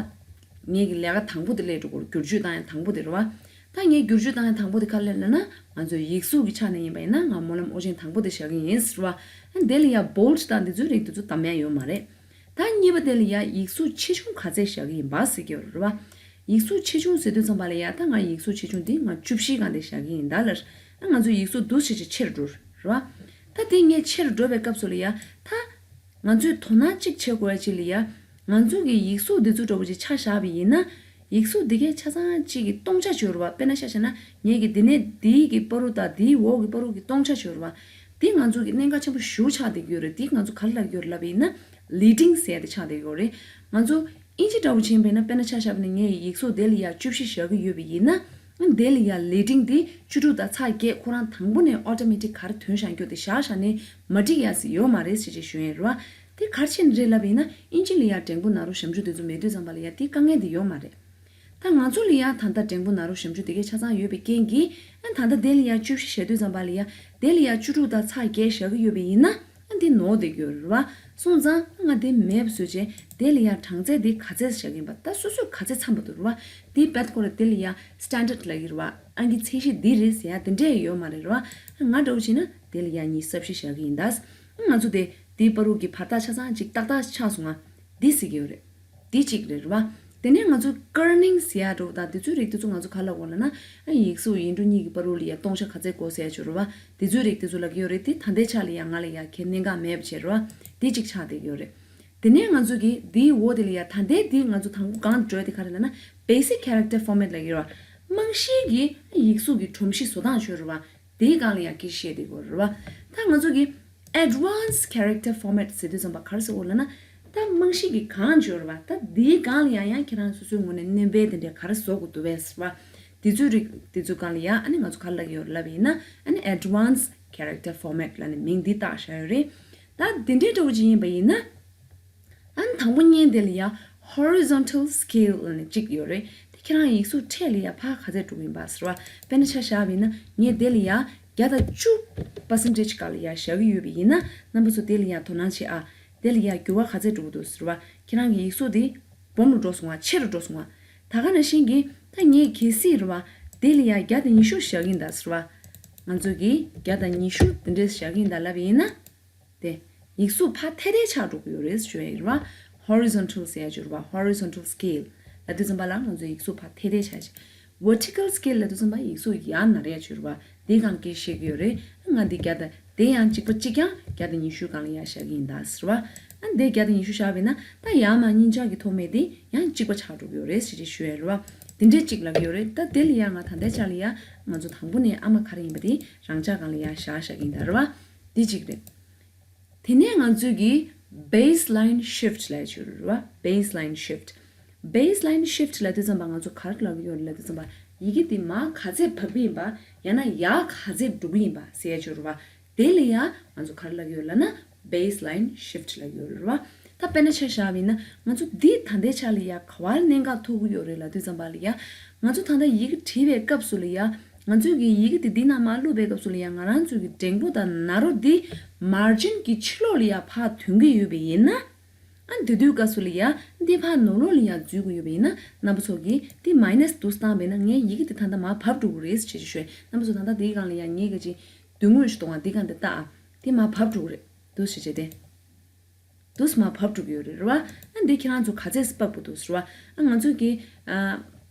ངེད་ཀྱི་ལས་ཀ་དང་པོ་དེ་སླེབས་འགྲོ་གི་རེད། བསྒྱུར་བཅོས་བཏང་ཡ་དང་པོ་དེ་རེད་བ། ད་ངས་བསྒྱུར་བཅོས་བཏང་ཡ་དང་པོ་དེ་ག་རེ་ལབ་ན། ང་ཚོའི་ཡིག་གཟུགས་ཀྱི་ཆ་ནས་ཡིན་པ་ཡིན་ན་ང་སྨོན་ལམ་ཨོ་རྒྱན་དང་པོ་དེ་བཞག་གི་ཡིན་ཟེར་བ། ཨ་དེ་ལ་ཡ་bold དང་འདི་ཚོའི་རིགས་དེ་ཚོ་བདམས་ཡ་ཡོད་མ་རེད། ད་གཉིས་པ་དེ་ལ་ཡ་ཡིག་གཟུགས་ཆེ་ཆུང་ག་ཚད་བཞག་གི་ཡིན་པ་ཟེར་གྱི་ཡོད་རེད་བ། ཡིག་གཟུགས་ཆེ་ཆུང་ཟེར་དུས་ཙམ་པ་ལ་ཡ། ད་ང་ཡིག་གཟུགས་ཆེ་ཆུང་འདི་ང་བཅུ་བཞིའི་སྒང་དེ་བཞག་གི་ཡིན་ད་ལར། ཨ་ང་ཚོའི་ཡིག་གཟུགས་འདུག་སེ་བྱས་ཆེར་འགྲོ་རེད་བ། ད་དེ་ངས་ཆེར་འགྲོ་བའི་སྐབས་སུ་ལ་ཡ། ད་ང་ཚོས་དོ་སྣང་གཅིག་བྱེད་དགོས་ཡ་གཅིག་ལ་ཡ། ང་ཚོ་གི་ཡིག་གཟུགས་འདི་ཚོ་འདྲ་བོ་ཅིག་ཆ་བཞག་པ་ཡིན་ན། ཡིག་གཟུགས་འདི་གའི་ཆ་ཚང་གཅིག་གི་སྟོང་ཆ་ཅིག་ཡོད་རེད་བ། དཔེར་ན་ཆ་བཞག་ན་ངེད་ཀྱི་འདི་ནས་འདིའི་གི་བར་དུ་དང་འདིའི་འོག་གི་བར་དུ་གི་སྟོང་ཆ་ཅིག་ཡོད་རེད་བ། འདི་ང་ཚོ་གི་གནད་འགག་ཆེན་པོ་ཞེ་པོ་ཆགས་བསྡད་ཀྱི་ཡོད་རེད། འདི་ང་ཚོ་ག་རེ་ལབ་ཀྱི་ཡོད་རེད་ལབ་པ་ཡིན་ན། leading ཟེར་ཡ་དེ་ཆགས་བསྡད་ཀྱི་ཡོད་རེད། ང་ཚོ་ཨིན་ཇི་འདྲ་བོ་ཅིག་ཡིན་པ་ཡིན་ན། དཔེར་ན་ཆ་བཞག་པ་ན་ངས་ཡིག་གཟུགས་དེ་ལ་ཡ་བཅུ་བཞི་བཞག་གི་ཡོད་པ་ཡིན་ན། ཨ་དེ་ལ་ཡ་ལེ་ཌིང་དེ་བཅུ་དྲུག་དང་ཚེག་བརྒྱད་ཁོ་རང་དང་པོ་ནས་ཨོ་ཊོ་མེ་ཊིག་ག་རེ་ཐོན་བཞག་རྒྱུ་དེ་བཞག་བཞག་ནས་མ་འགྲིག་ཡ་ཟིག་ཡོད་མ་རེད་ཟེར་ཅིག་ཞུ་ཡིན་རེད་བ། དེ་ག་རེ་བྱས་ནས་རེད་ལབ་ཡིན་ན་ཨིན་ཇི་ལ་ཡ་འགྲེང་བུ་ན་རོ་ཞབས་འཇུག་དེ་ཚོ་མེད་དུས་ཙམ་པ་ལ་ཡ་དེ་དཀའ་ངལ་དེ་ཡོད་མ་རེད། ད་ང་ཚོ་ལ་ཡ་ད་ལྟ་འགྲེང་བུ་ན་རོ་ཞབས་འཇུག་དེ་གས་ཆ་ཚང་ཡོད་པའི་རྐྱེན་གྱིས་ཨ་ད་ལྟ་དེ་ལ་ཡ་བཅུ་བཞི་བཞག་དུས་ཙམ་པ་ལ་ཡ་དེ་ལ་ཡ་བཅུ་དྲུག་དང་ཚེག་བརྒྱད་བཞག་གི་ཡོད་པ་ཡིན་ན། ཨ་འདི་ནོར་བསྡད་ཀྱི་ཡོད་རེད་བ། སོང་ཙང་ང་འདི་མེད་པ་བཟོས་བྱས་དེ་ལ་ཡང་གྲངས་ཚད་འདི་ག་ཚད་བཞག་གི་ཡིན་པ་ད་སོ་སོས་ག་ཚད་འཚམས་པ་འདུག་རེད་བ། འདི་དཔེ་ཁོ་ར་དེ་ལ་ཡང་སི་ཊན་ཌར་ཌི་ལབ་ཀྱི་རེད་བ། ཨང་ཀི་ཚད་གཞི་འདི་རེད་ཟེར་ཡ་དེ་འདྲས་ཡོད་མ་རེད་རེད་བ། ང་འདྲ་བོ་བྱས་ན་དེ་ལ་ཡང་ཉི་ཤུ་རྩ་བཞི་བཞག་གི་ཡིན་ད། ང་ཚོ་དེ་དེའི་བར་དུ་གི་བར་ཐག་ཆ་ཚང་ཅིག་ཏག་ཏག་ཆགས་སོང་ང་། འདི་ཟེར་གྱི་ཡོད་རེད། འདི་གཅིག་རེད་རེད་བ། དེ་ནས་ང་ཚོ་ཀར་ནིང་ཟེར་ཡ་འདྲ་བོ་དང་དེ་ཚོའི་རིགས་དེ་ཚོ་ང་ཚོ་ག་ལབ་དགོས་ལབ་ན། ཨ་ཡིག་གཟུགས་ཡིག་འབྲུ་གཉིས་ཀྱི་བར་དུ་ལ་ཡ་སྟོང་ཆ་ག་ཚད་དགོས་ཟེར་ཡ་ཅིག་ཡོད་རེད་བ། དེ་ཚོའི་རིགས་དེ་ཚོ་ལབ་ཀྱི་ཡོད་རེད། དེ་ད་ལྟའི་ཆ་ལ་ཡ་ང་ལ་ཡ་གལ་གནད་འགག་མེད་པ་བྱས་རེད་བ། དེ་གཅིག་ཆགས་བསྡད་ཀྱི་ཡོད་རེད། དེ་ནས་ང་ཚོ་གིས་དེའི་འོག་དེ་ལ་ཡ་ད་ལྟའི་དེ་ང་ཚོ་དང་པོ་གང་འགྲོ་ཡ་དེ་ག་རེ་ལབ་ན་basic character format ལབ་ཀྱི་ཡོད་རེད་བ། རྨང་གཞིའི་གི་ཡིག་གཟུགས་ཀྱི་སྒྲོམ་གཞི་བཟོ་སྟངས་ཡོད་རེད་བ། དེའི་སྒང་ལ་ཡང་སྐད་ཆ་བཤད་བསྡད་ཡོད་རེད་བ། ད་ང་ཚོ་གི་advanced character format ཟེར་དུས་ཙམ་པ་ག་རེ་ཟེར་དགོས་ལབ་ན། ད་རྨང་གཞི་གི་གང་ཡོད་རེད་བ། ད་དེའི་སྒང་ལ་ཡང་ཡང་ཁྱེད་རང་སོ་སོའི་ངོས་ནས་སྣོན་པ་དེ་འདྲ་ག་རེ་བཟོ་དགོས་འདུག་བས་ཟེར་བ། དེ་ཚོའི་རིགས་དེ་ཚོའི་སྒང་ལ་ཡང་ཨ་ནི་ང་ཚོ་ག་རེ་ལབ་ཀྱི་ཡོད་རེད་ལབ་པ་ཡིན་ན། ཨ་ནི་advanced character format ལབ་ནས་མིང་འདི་བཏགས་བཞག་ཡོད་རེད། ད་དེ་འདྲའི་འདྲ་བོ་ཅིག་ཡིན་པ་ཡིན་ན། ཨ་ནི་དང་པོ་བརྙན་དེ་ལ་ཡ་horizontal scale ལབ་ནས་གཅིག་ཡོད་རེད། དེ་ཁྱེད་རང་ཡིག་གཟུགས་འཕྲེད་ལ་ཡ་ཕར་ག་ཚད་འགྲོ་གི་ཡིན་པ་ཟེར་བ། དཔེར་ན་ཆ་བཞག་པ་ཡིན་ན་ངས་དེ་ལ་ཡ་བརྒྱ་དང་བཅུ་percentage སྒང་ལ་ཡ་བཞག་གི་ཡོད་པ་ཡིན་ན། རྣམ་པ་ཚོ་དེ་ལ་ཡ་དོ་སྣང་བྱེད་ཨ། དེ་ལ་ཡ་འགྱུར་བ་ག་ཚད་འགྲོ་གི་འདུག་ཟེར་བ། ཁྱེད་རང་གི་ཡིག་གཟུགས་དེ་སྦོམ་རུ་འགྲོ་སོང་བ། ཆེ་རུ་འགྲོ་སོང་བ། ད་ག་ནང་བཞིན་གྱི་ད་ངས་གལ་སྲིད་རེད་བ། དེ་ལ་ཡ་བརྒྱ་དང་ཉི་ཤུ་བཞག་གི་ཡིན་ད་ཟེར་བ། ང་ཚོ་གིས་བརྒྱ་དང་ཉི་ཤུ་དེ་འདྲས་བཞག་གི་ཡིན་ད་ལབ་པ་ཡིན་ན། དེ། ཡིག་གཟུགས་ཕར་ཐལ་ཐལ་ཆགས་འགྲོ་གི་ཡོད་རེད་ཞུ་ཡ་ཡིན་ར། horizontal ཟེར་ཡ་ཅིག་ཡོད་རེད་བ། horizontal scale ལབ་དུས་ཙམ་པ་ལ་ང་ཚོ་ཡིག་གཟུགས་ཕར་ཐལ་ཐལ་ཆགས་ཤིང་། vertical scale ལབ་དུས་ཙམ་པ་ཡིག་གཟུགས་ཡར་ན་རེ་ཡ་ཅིག་ཡོད་རེད་བ། དེའི་སྒང་སྐད་བཤད་ཀྱི་ཡོད་རེད། ང་འདི་བརྒྱ་དང་དེ་ཡང་གཅིག་པ་གཅིག་རྐྱང་བརྒྱ་དང་ཉི་ཤུའི་སྒང་ལ་ཡར་བཞག་གི་ཡིན་ད་ཟེར་བ། ཨ་འདི་བརྒྱ་དང་ཉི་ཤུ་བཞག་པ་ཡིན་ན་ད་ཡར་མར་གཉིས་ཆ་གི་ཐོགས་མེད་དེ་ཡང་གཅིག་པ་ཆགས་འགྲོ་གི་ཡོད་རེད་ཟེར་ཅིག་ཞུ་ཡ་རེད་བ། དེ་འདྲས་གཅིག་ལབ་ཀྱི་ཡོད་རེད། ད་དེ་ལ་ཡ་ང་ད་ལྟའི་ཆ་ལ་ཡ་ང་ཚོ་དང་པོ་ནས་ཨ་མ་ག་རེ་ཡིན་པ་དེ་རང་འཇགས་སྒང་ལ་ཡར་བཞག་བཞག་གི་ཡིན་ད་རེད་བ། འདི་གཅིག་རེད། དེ་ནས་ང་ཚོས་ཀྱི་baseline shift ལབ་ཡ་ཅིག་ཡོད་རེད་བ། baseline shift baseline shift ལབ་དུས་ཙམ་པ་ང་ཚོ་ག་རེ་ལབ་ཀྱི་ཡོད་རེད་ལབ་དུས་ཙམ་པ། ཡི་གེ་འདི་མར་ག་ཚད་བབས་ཀྱི་ཡིན་པ། ཡང་ན་ཡར་ག་ཚད་འགྲོ་གི་ཡིན་པ་ཟེར་ཡ་ཅིག་ཡོད་རེད་བ། དེ་ལ་ཡང་ང་ཚོ་ག་རེ་ལབ་ཀྱི་ཡོད་ལབ་ན་baseline shift ལབ་ཀྱི་ཡོད་རེད་བ། ད་དཔེར་ན་ཆ་བཞག་པ་ཡིན་ན་ང་ཚོ་འདི་ད་ལྟའི་ཆ་ལ་ཡ་ག་བར་གནད་འགག་ཐུག་གི་ཡོད་རེད་ལབ་དུས་ཙམ་པ་ལ་ཡ། ང་ཚོ་ད་ལྟ་ཡི་གེ་བྲིས་པའི་སྐབས་སུ་ལ་ཡ། ང་ཚོས་ཀྱི་ཡི་གེ་དེ་འདི་ནང་མར་བླུགས་པའི་སྐབས་སུ་ལ་ཡང་ང་རང་ཚོས་ཀྱི་འགྲེང་བུ་དང་ན་རོ་འདི་margin གྱི་ཕྱི་ལོགས་ལ་ཡང་ཕར་ཐོན་གྱི་ཡོད་པ་ཡིན་ན། ཨ་འདི་དུས་སྐབས་སུ་ལ་ཡང་འདི་ཕར་ནང་ལོགས་ལ་ཡང་འཛུལ་གྱི་ཡོད་པ་ཡིན་ན། རྣམ་པ་ཚོ་གིས་འདི་minus དུ་བཏང་བས་ན་ངའི་ཡི་གེ་དེ་ད་ལྟ་མར་བབས་འགྲོ་གི་རེད་ཅེས་ཞུས། རྣམ་པ་ཚོ་ད་ལྟ་འདིའི་སྒང་ལ་ཡང་ངས་ག་ཅིག་མདུན་ངོས་ཤིག་གཏོང་བ་འདི་སྒང་དེ་ལྟ་ཨ། འདི་མར་བབས་འགྲོ་གི་རེད་འདུག་ཞེས་བྱས་ཏེ། དུས་མ་བབས་འགྲོ་གི་ཡོད་རེད་རེད་བ། ཨ་འདི་ཁྱེད་རང་ཚོ་ག་ཚད་སྤག་པོ་འདུག་ཟེར་བ། ཨ་ང་ཚོ་གི་ཨ་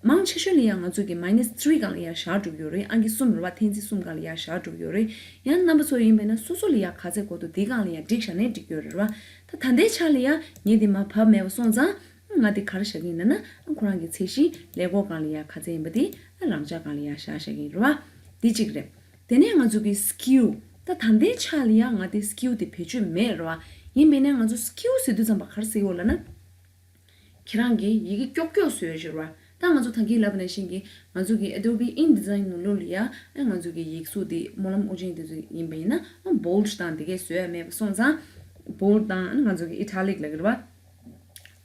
མང་ཆེ་ཤོས་ལ་ཡང་ང་ཚོ་གི་minus three སྒང་ལ་ཡང་བཞག་འགྲོ་གི་ཡོད་རེད། ཨང་ཀི་གསུམ་རེད་བ། ཐེངས་གཅིག་གསུམ་སྒང་ལ་ཡང་བཞག་འགྲོ་གི་ཡོད་རེད། ཡང་རྣམ་པ་ཚོ་ཡིན་པས་ན་སོ་སོ་ལ་ཡང་ག་ཚད་དགོས་འདུག་འདི་སྒང་ལ་ཡང་སྒྲིག་བཞག་ནས་འགྲིག་གི་ཡོད་རེད་རེད་བ། ད་ད་ལྟའི་ཆ་ལ་ཡང་ངས་འདི་མ་བབས་མེད་པ་སོང་ཙང་། ང་འདི་ག་རེ་བཞག་གི་ཡིན་ན་ན་ཨ་ཁོ་རང་གི་ཚད་གཞི་ཀླད་ཀོར་སྒང་ལ་ཡང་ག་ཚད་ཡིན་པ་དེ་ཨ་རང་འཇགས་སྒང་ལ་ཡང་བཞག་བཞག་གི་ཡིན་རེད་བ། འདི་གཅིག་རེད། དེ་ནས་ང་ཚོ་གི་skew། ད་ད་ལྟའི་ཆ་ལ་ཡང་ང་དེ་skew དེ་བེད་སྤྱོད་མེད་རེད་བ། ཡིན་པས་ན་ང་ཚོ་skew ཟེར་དུས་ཙམ་པ་ག་རེ་ཟེར་ཡོད་ལབ་ན། ཁྱེད་རང་གིས་ཡི་གེ་ཀྱོག་ཀྱོག་བཟོས་ཡོད་རེད་བ། ད་ང་ཚོ་ད་གིན་ལབ་པ་ནང་བཞིན་གྱི་ང་ཚོ་གི་Adobe InDesign ནང་ལོགས་ལ་ཡ་ཨ་ང་ཚོ་གི་ཡིག་གཟུགས་དེ་སྨོན་ལམ་དབུ་ཅན་དེ་ཚོ་ཡིན་པ་ཡིན་ན་ཨ་bold དང་དེ་གས་བཟོས་ཡ་མེད་པ་སོང་ཙང་། bold དང་ཨ་ང་ཚོ་གི་italic ལབ་ཀྱི་རེད་བ།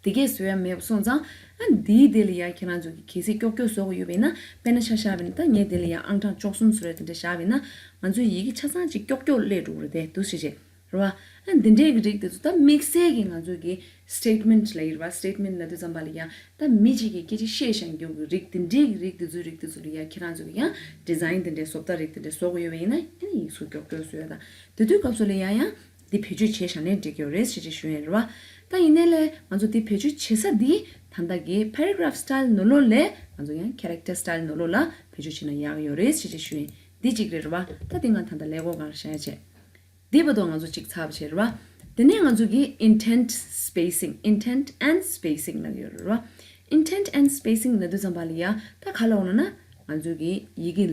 དེ་གས་བཟོ་ཡ་མེད་པ་སོང་ཙང་། ཨ་འདིའི་དེ་ལ་ཡ་ཁྱེད་རང་ཚོ་གི་གལ་སྲིད་ཀྱོག་ཀྱོག་བཟོ་དགོས་ཡོད་པ་ཡིན་ན། དཔེར་ན་ཆ་བཞག་པ་ཡིན་ན་ད་ངས་དེ་ལ་ཡ་ཨང་གྲངས་བཅུ་གསུམ་བཟོ་རེད་དེ་འདྲ་བཞག་པ་ཡིན་ན། ང་ཚོའི་ཡི་གེ་ཆ་ཚང་ཅིག་ཀྱོག་ཀྱོག་སླེབས་འགྲོ་གི་རེད་དེ་འདུག་སེ་བྱས། རེད་བ། ཨ་འདི་འདྲའི་གི་རིགས་དེ་ཚོ་ད་དམིགས་བསལ་གྱི་ང་ཚོ་གི་statement ལབ་ཡིན་རེད་བ། statement ལབ་དུས་ཙམ་པ་ལ་ཡ་ད་མི་གཅིག་གིས་སྐད་ཆ་བཤད་བཞག་རྒྱུ་གི་རིགས་དེ་འདྲའི་གི་རིགས་དེ་ཚོའི་རིགས་དེ་ཚོ་ལ་ཡ་ཁྱེད་རང་ཚོ་གི་ཡང་design དེ་འདྲའི་བཟོ་ལྟ་རིགས་དེ་འདྲ་བཟོ་དགོས་ཡོད་པ་ཡིན་ན་ཨ་ནི་ཡིག་གཟུགས་ཀྱོག་ཀྱོག་བཟོ་ཡ་དང་དེ་དུས་སྐབས་སུ་ལ་ཡ་ཡང་། འདི་བེད་སྤྱོད་བྱས་བཞག་ནས་འགྲིག་གི་ཡོད་རེད་ཞེས་ཅིག་ཞུ་ཡས་རེད་བ། ད་ཡིན་ནའི་ལས་ང་ཚོ་འདི་བེད་སྤྱོད་བྱེད་ས་འདི་ད་ལྟ་གི་paragraph style ནང་ལོགས་ལས་ང་ཚོ་ཡང་character style ནང་ལོགས་ལ་བེད་སྤྱོད་བྱས་ན་ཡག་ཡོད་རེད་ཞེས་ཅིག་ཞུ་ཡིན། འདི་གཅིག་རེད་རེད་བ། ད་འདི་ང་ད་ལྟ་ཀླད་ཀོར་སྒང་ལ་བཞག་ཡ་བྱས། འདི་བར་དུ་ང་ཚོ་གཅིག་ཚར་བ་བྱས་རེད་བ། དེ་ནས་ང་ཚོ་གི་indent spacing indent and spacing ལབ་ཡོད་རེད་བ། indent and spacing ལབ་དུས་ཙམ་པ་ལ་ཡ་ད་ག་ལ་འོང་ན་ན་ང་ཚོ་གི་ཡི་གེ་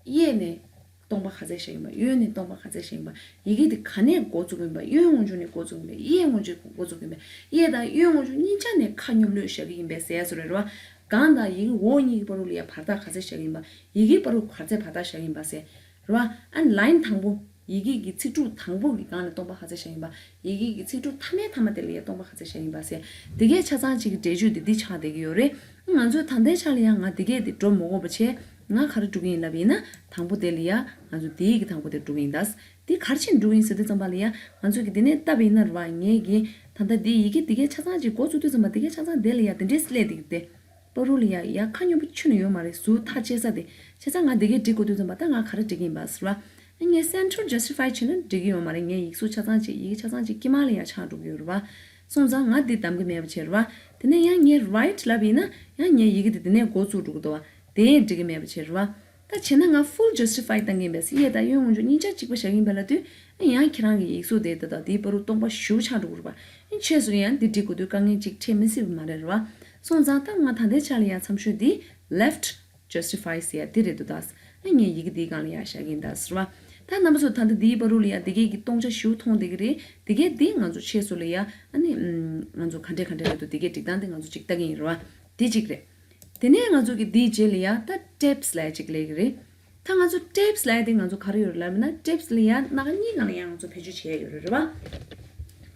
གཡས་ནས། སྟོང་པ་ག་ཚད་བཞག་ཡིན་པ། གཡོན་ནས་སྟོང་པ་ག་ཚད་བཞག་ཡིན་པ། ཡི་གེ་དེ་ག་ནས་འགོ་བཙུགས་ཡིན་པ། གཡོན་ངོས་ཕྱོགས་ནས་འགོ་བཙུགས་ཡིན་པ། གཡས་ངོས་ཕྱོགས་འགོ་བཙུགས་ཡིན་པ། གཡས་དང་གཡོན་ངོས་ཕྱོགས་གཉིས་ཆ་ནས་ཁ་སྙོམས་ལོས་བཞག་གི་ཡིན་པས་ཟེར་ཡ་བཟོ་རེད་རེད་བ། སྒང་དང་ཡི་གེ་འོག་གཉིས་ཀྱི་བར་དུ་ལ་ཡ་བར་ཐག་ག་ཚད་བཞག་གི་ཡིན་པ། ཡི་གེའི་བར་དུ་ག་ཚད་བར་ཐག་བཞག་གི་ཡིན་པ་ཟེར། རེད་བ། ཨ་ནི་line དང་པོ། ཡི་གེ་གི་ཚིག་གྲུབ་དང་པོ་གི་སྒང་ལ་སྟོང་པ་ག་ཚད་བཞག་ཡིན་པ། ཡི་གེ་གི་ཚིག་གྲུབ་མཐའ་མའི་མཐའ་མ་དེ་ལ་ཡ་སྟོང་པ་ག་ཚད་བཞག་ཡིན་པ་ཟེར། དེ་གས་ཆ་ཚང་གཅིག་གི་འགྲེལ་བརྗོད་འདི་འདི་ཆགས་བསྡད་ཀྱི་ཡོད་རེད། ང་ཚོས་ད་ལྟའི་ཆ་ལ་ཡ་ང་དེ་གས་འདི་འགྲོ་མ་དགོས་པ་བྱས། ང་ག་རེ་འགྲོ་གི་ཡིན་ལབ་ཡིན་ན། དང་པོ་དེ་ལ་ཡ་ང་ཚོ་དེའི་གི་དང་པོ་དེ་འགྲོ་གི་ཡིན་ད། དེ་ག་རེ་བྱས་འགྲོ་གི་ཡིན་ཟེར་དུས་ཙམ་པ་ལ་ཡ། ང་ཚོས་གི་དེ་ནས་བལྟས་པ་ཡིན་ན་རེད་བ། ངས་གི་ད་ལྟ་དེ་ཡི་གེ་དེ་གས་ཆ་ཚང་གཅིག་འགོ་བཙུགས་དུས་ཙམ་པ་དེ་གས་ཆ་ཚང་དེ་ལ་ཡ་དེ་འདྲས་སླེབས་བསྡད་ཀྱི་དེ། བར་དུ་ལ་ཡ་ཡ་ཁ་སྙོམས་པོ་ཁྱོན་ནས་ཡོད་མ་རེད། ཟུར་ཐག་བཅད་ས་དེ། བྱས་ཙང་ང་འདི་གས་འབྲི་དགོས་དུས་ཙམ་པ་ད་ང་ག་རེ་འབྲི་གི་ཡིན་པ་ཟེར་བ། ངས་center justify བྱས་ན་འགྲིག་གི་ཡོད་མ་རེད། ངས་ཡིག་གཟུགས་ཆ་ཚང་གཅིག་ཡི་གེ་ཆ་ཚང་གཅིག་དཀྱིལ་མ་ལ་ཡ་ཆགས་འགྲོ་གི་ཡོད་རེད་བ། སོང་ཙང་ང་འདི་གདམ་གི་མེད་པ་བྱས་རེད་བ། དེ་ནས་ཡང་ངས་right ལབ་ཡིན་ན་ཡང་ངས་ཡི་གེ་འདི་འདི་ནས་འགོ་བཙུགས་འགྲོ་གི་འདུག་བ། དེ་འགྲིག་གི་མེད་པ་བྱས་རེད་བ། ད་བྱས་ན་ང་full justify བཏང་གི་ཡིན་པས། གཡས་དང་གཡོན་ངོས་ཕྱོགས་གཉིས་ཆ་གཅིག་པ་བཞག་གི་ཡིན་པ་ལབ་དུས། ཡང་ཁྱེད་རང་གི་ཡིག་གཟུགས་དེ་ད་ལྟ་དེའི་བར་དུ་སྟོང་པ་ཞེ་པོ་ཆགས་འགྲོ་གི་རེད་བ། ཕྱིས་སུ་ཡང་འདི་འབྲི་དགོས་དུས་དཀའ་ངལ་གཅིག་འཕྲད་མི་སྲིད་པ་མ་རེད་རེད་བ། སོང་ཙང་ད་ང་ད་ལྟའི་ཆ་ལ་ཡ་འཚམ་ཤོས་འདི་left justify ཟེར་ཡ་འདི་རེད་འདུག་ད། ཨ་ངས་ཡི་གེ་འདིའི་སྒང་ལ་ཡ་བཞག་གི་ཡིན་ད་ཟེར་བ། ད་རྣམ་པ་ཚོ་ད་ལྟ་འདིའི་བར་དུ་ལ་ཡ་འདི་གས་ཀྱི་སྟོང་ཆ་ཞེ་པོ་མཐོང་བསྡད་ཀྱི་རེད། འདི་གས་འདི་ང་ཚོ་ཕྱིས་སུ་ལ་ཡ་ཨ་ནི་ང་ཚོ་ག་འདྲས་ག་འདྲས་རེད་འདུག་འདི་གས་སྒྲིག་སྟངས་འདི་ང་ཚོ་ཅིག་ལྟ་གི་ཡིན་རེད་བ། འདི་གཅིག་རེད། དེ་ནས་ང་ཚོ་གི་འདིའི་རྗེས་ལ་ཡ་ད་tabs ལབ་ཡ་ཅིག་སླེབས་ཀྱི་རེད། ད་ང་ཚོ་tabs ལབ་ཡ་དེ་ང་ཚོ་ག་རེ་ཡོད་རེད་ལབ་ན། tabs ལ་ཡ་སྣ་ཁ་གཉིས་སྒང་ལ་ཡ་ང་ཚོ་བེད་སྤྱོད་བྱེད་ཡ་ཡོད་རེད་རེད་བ།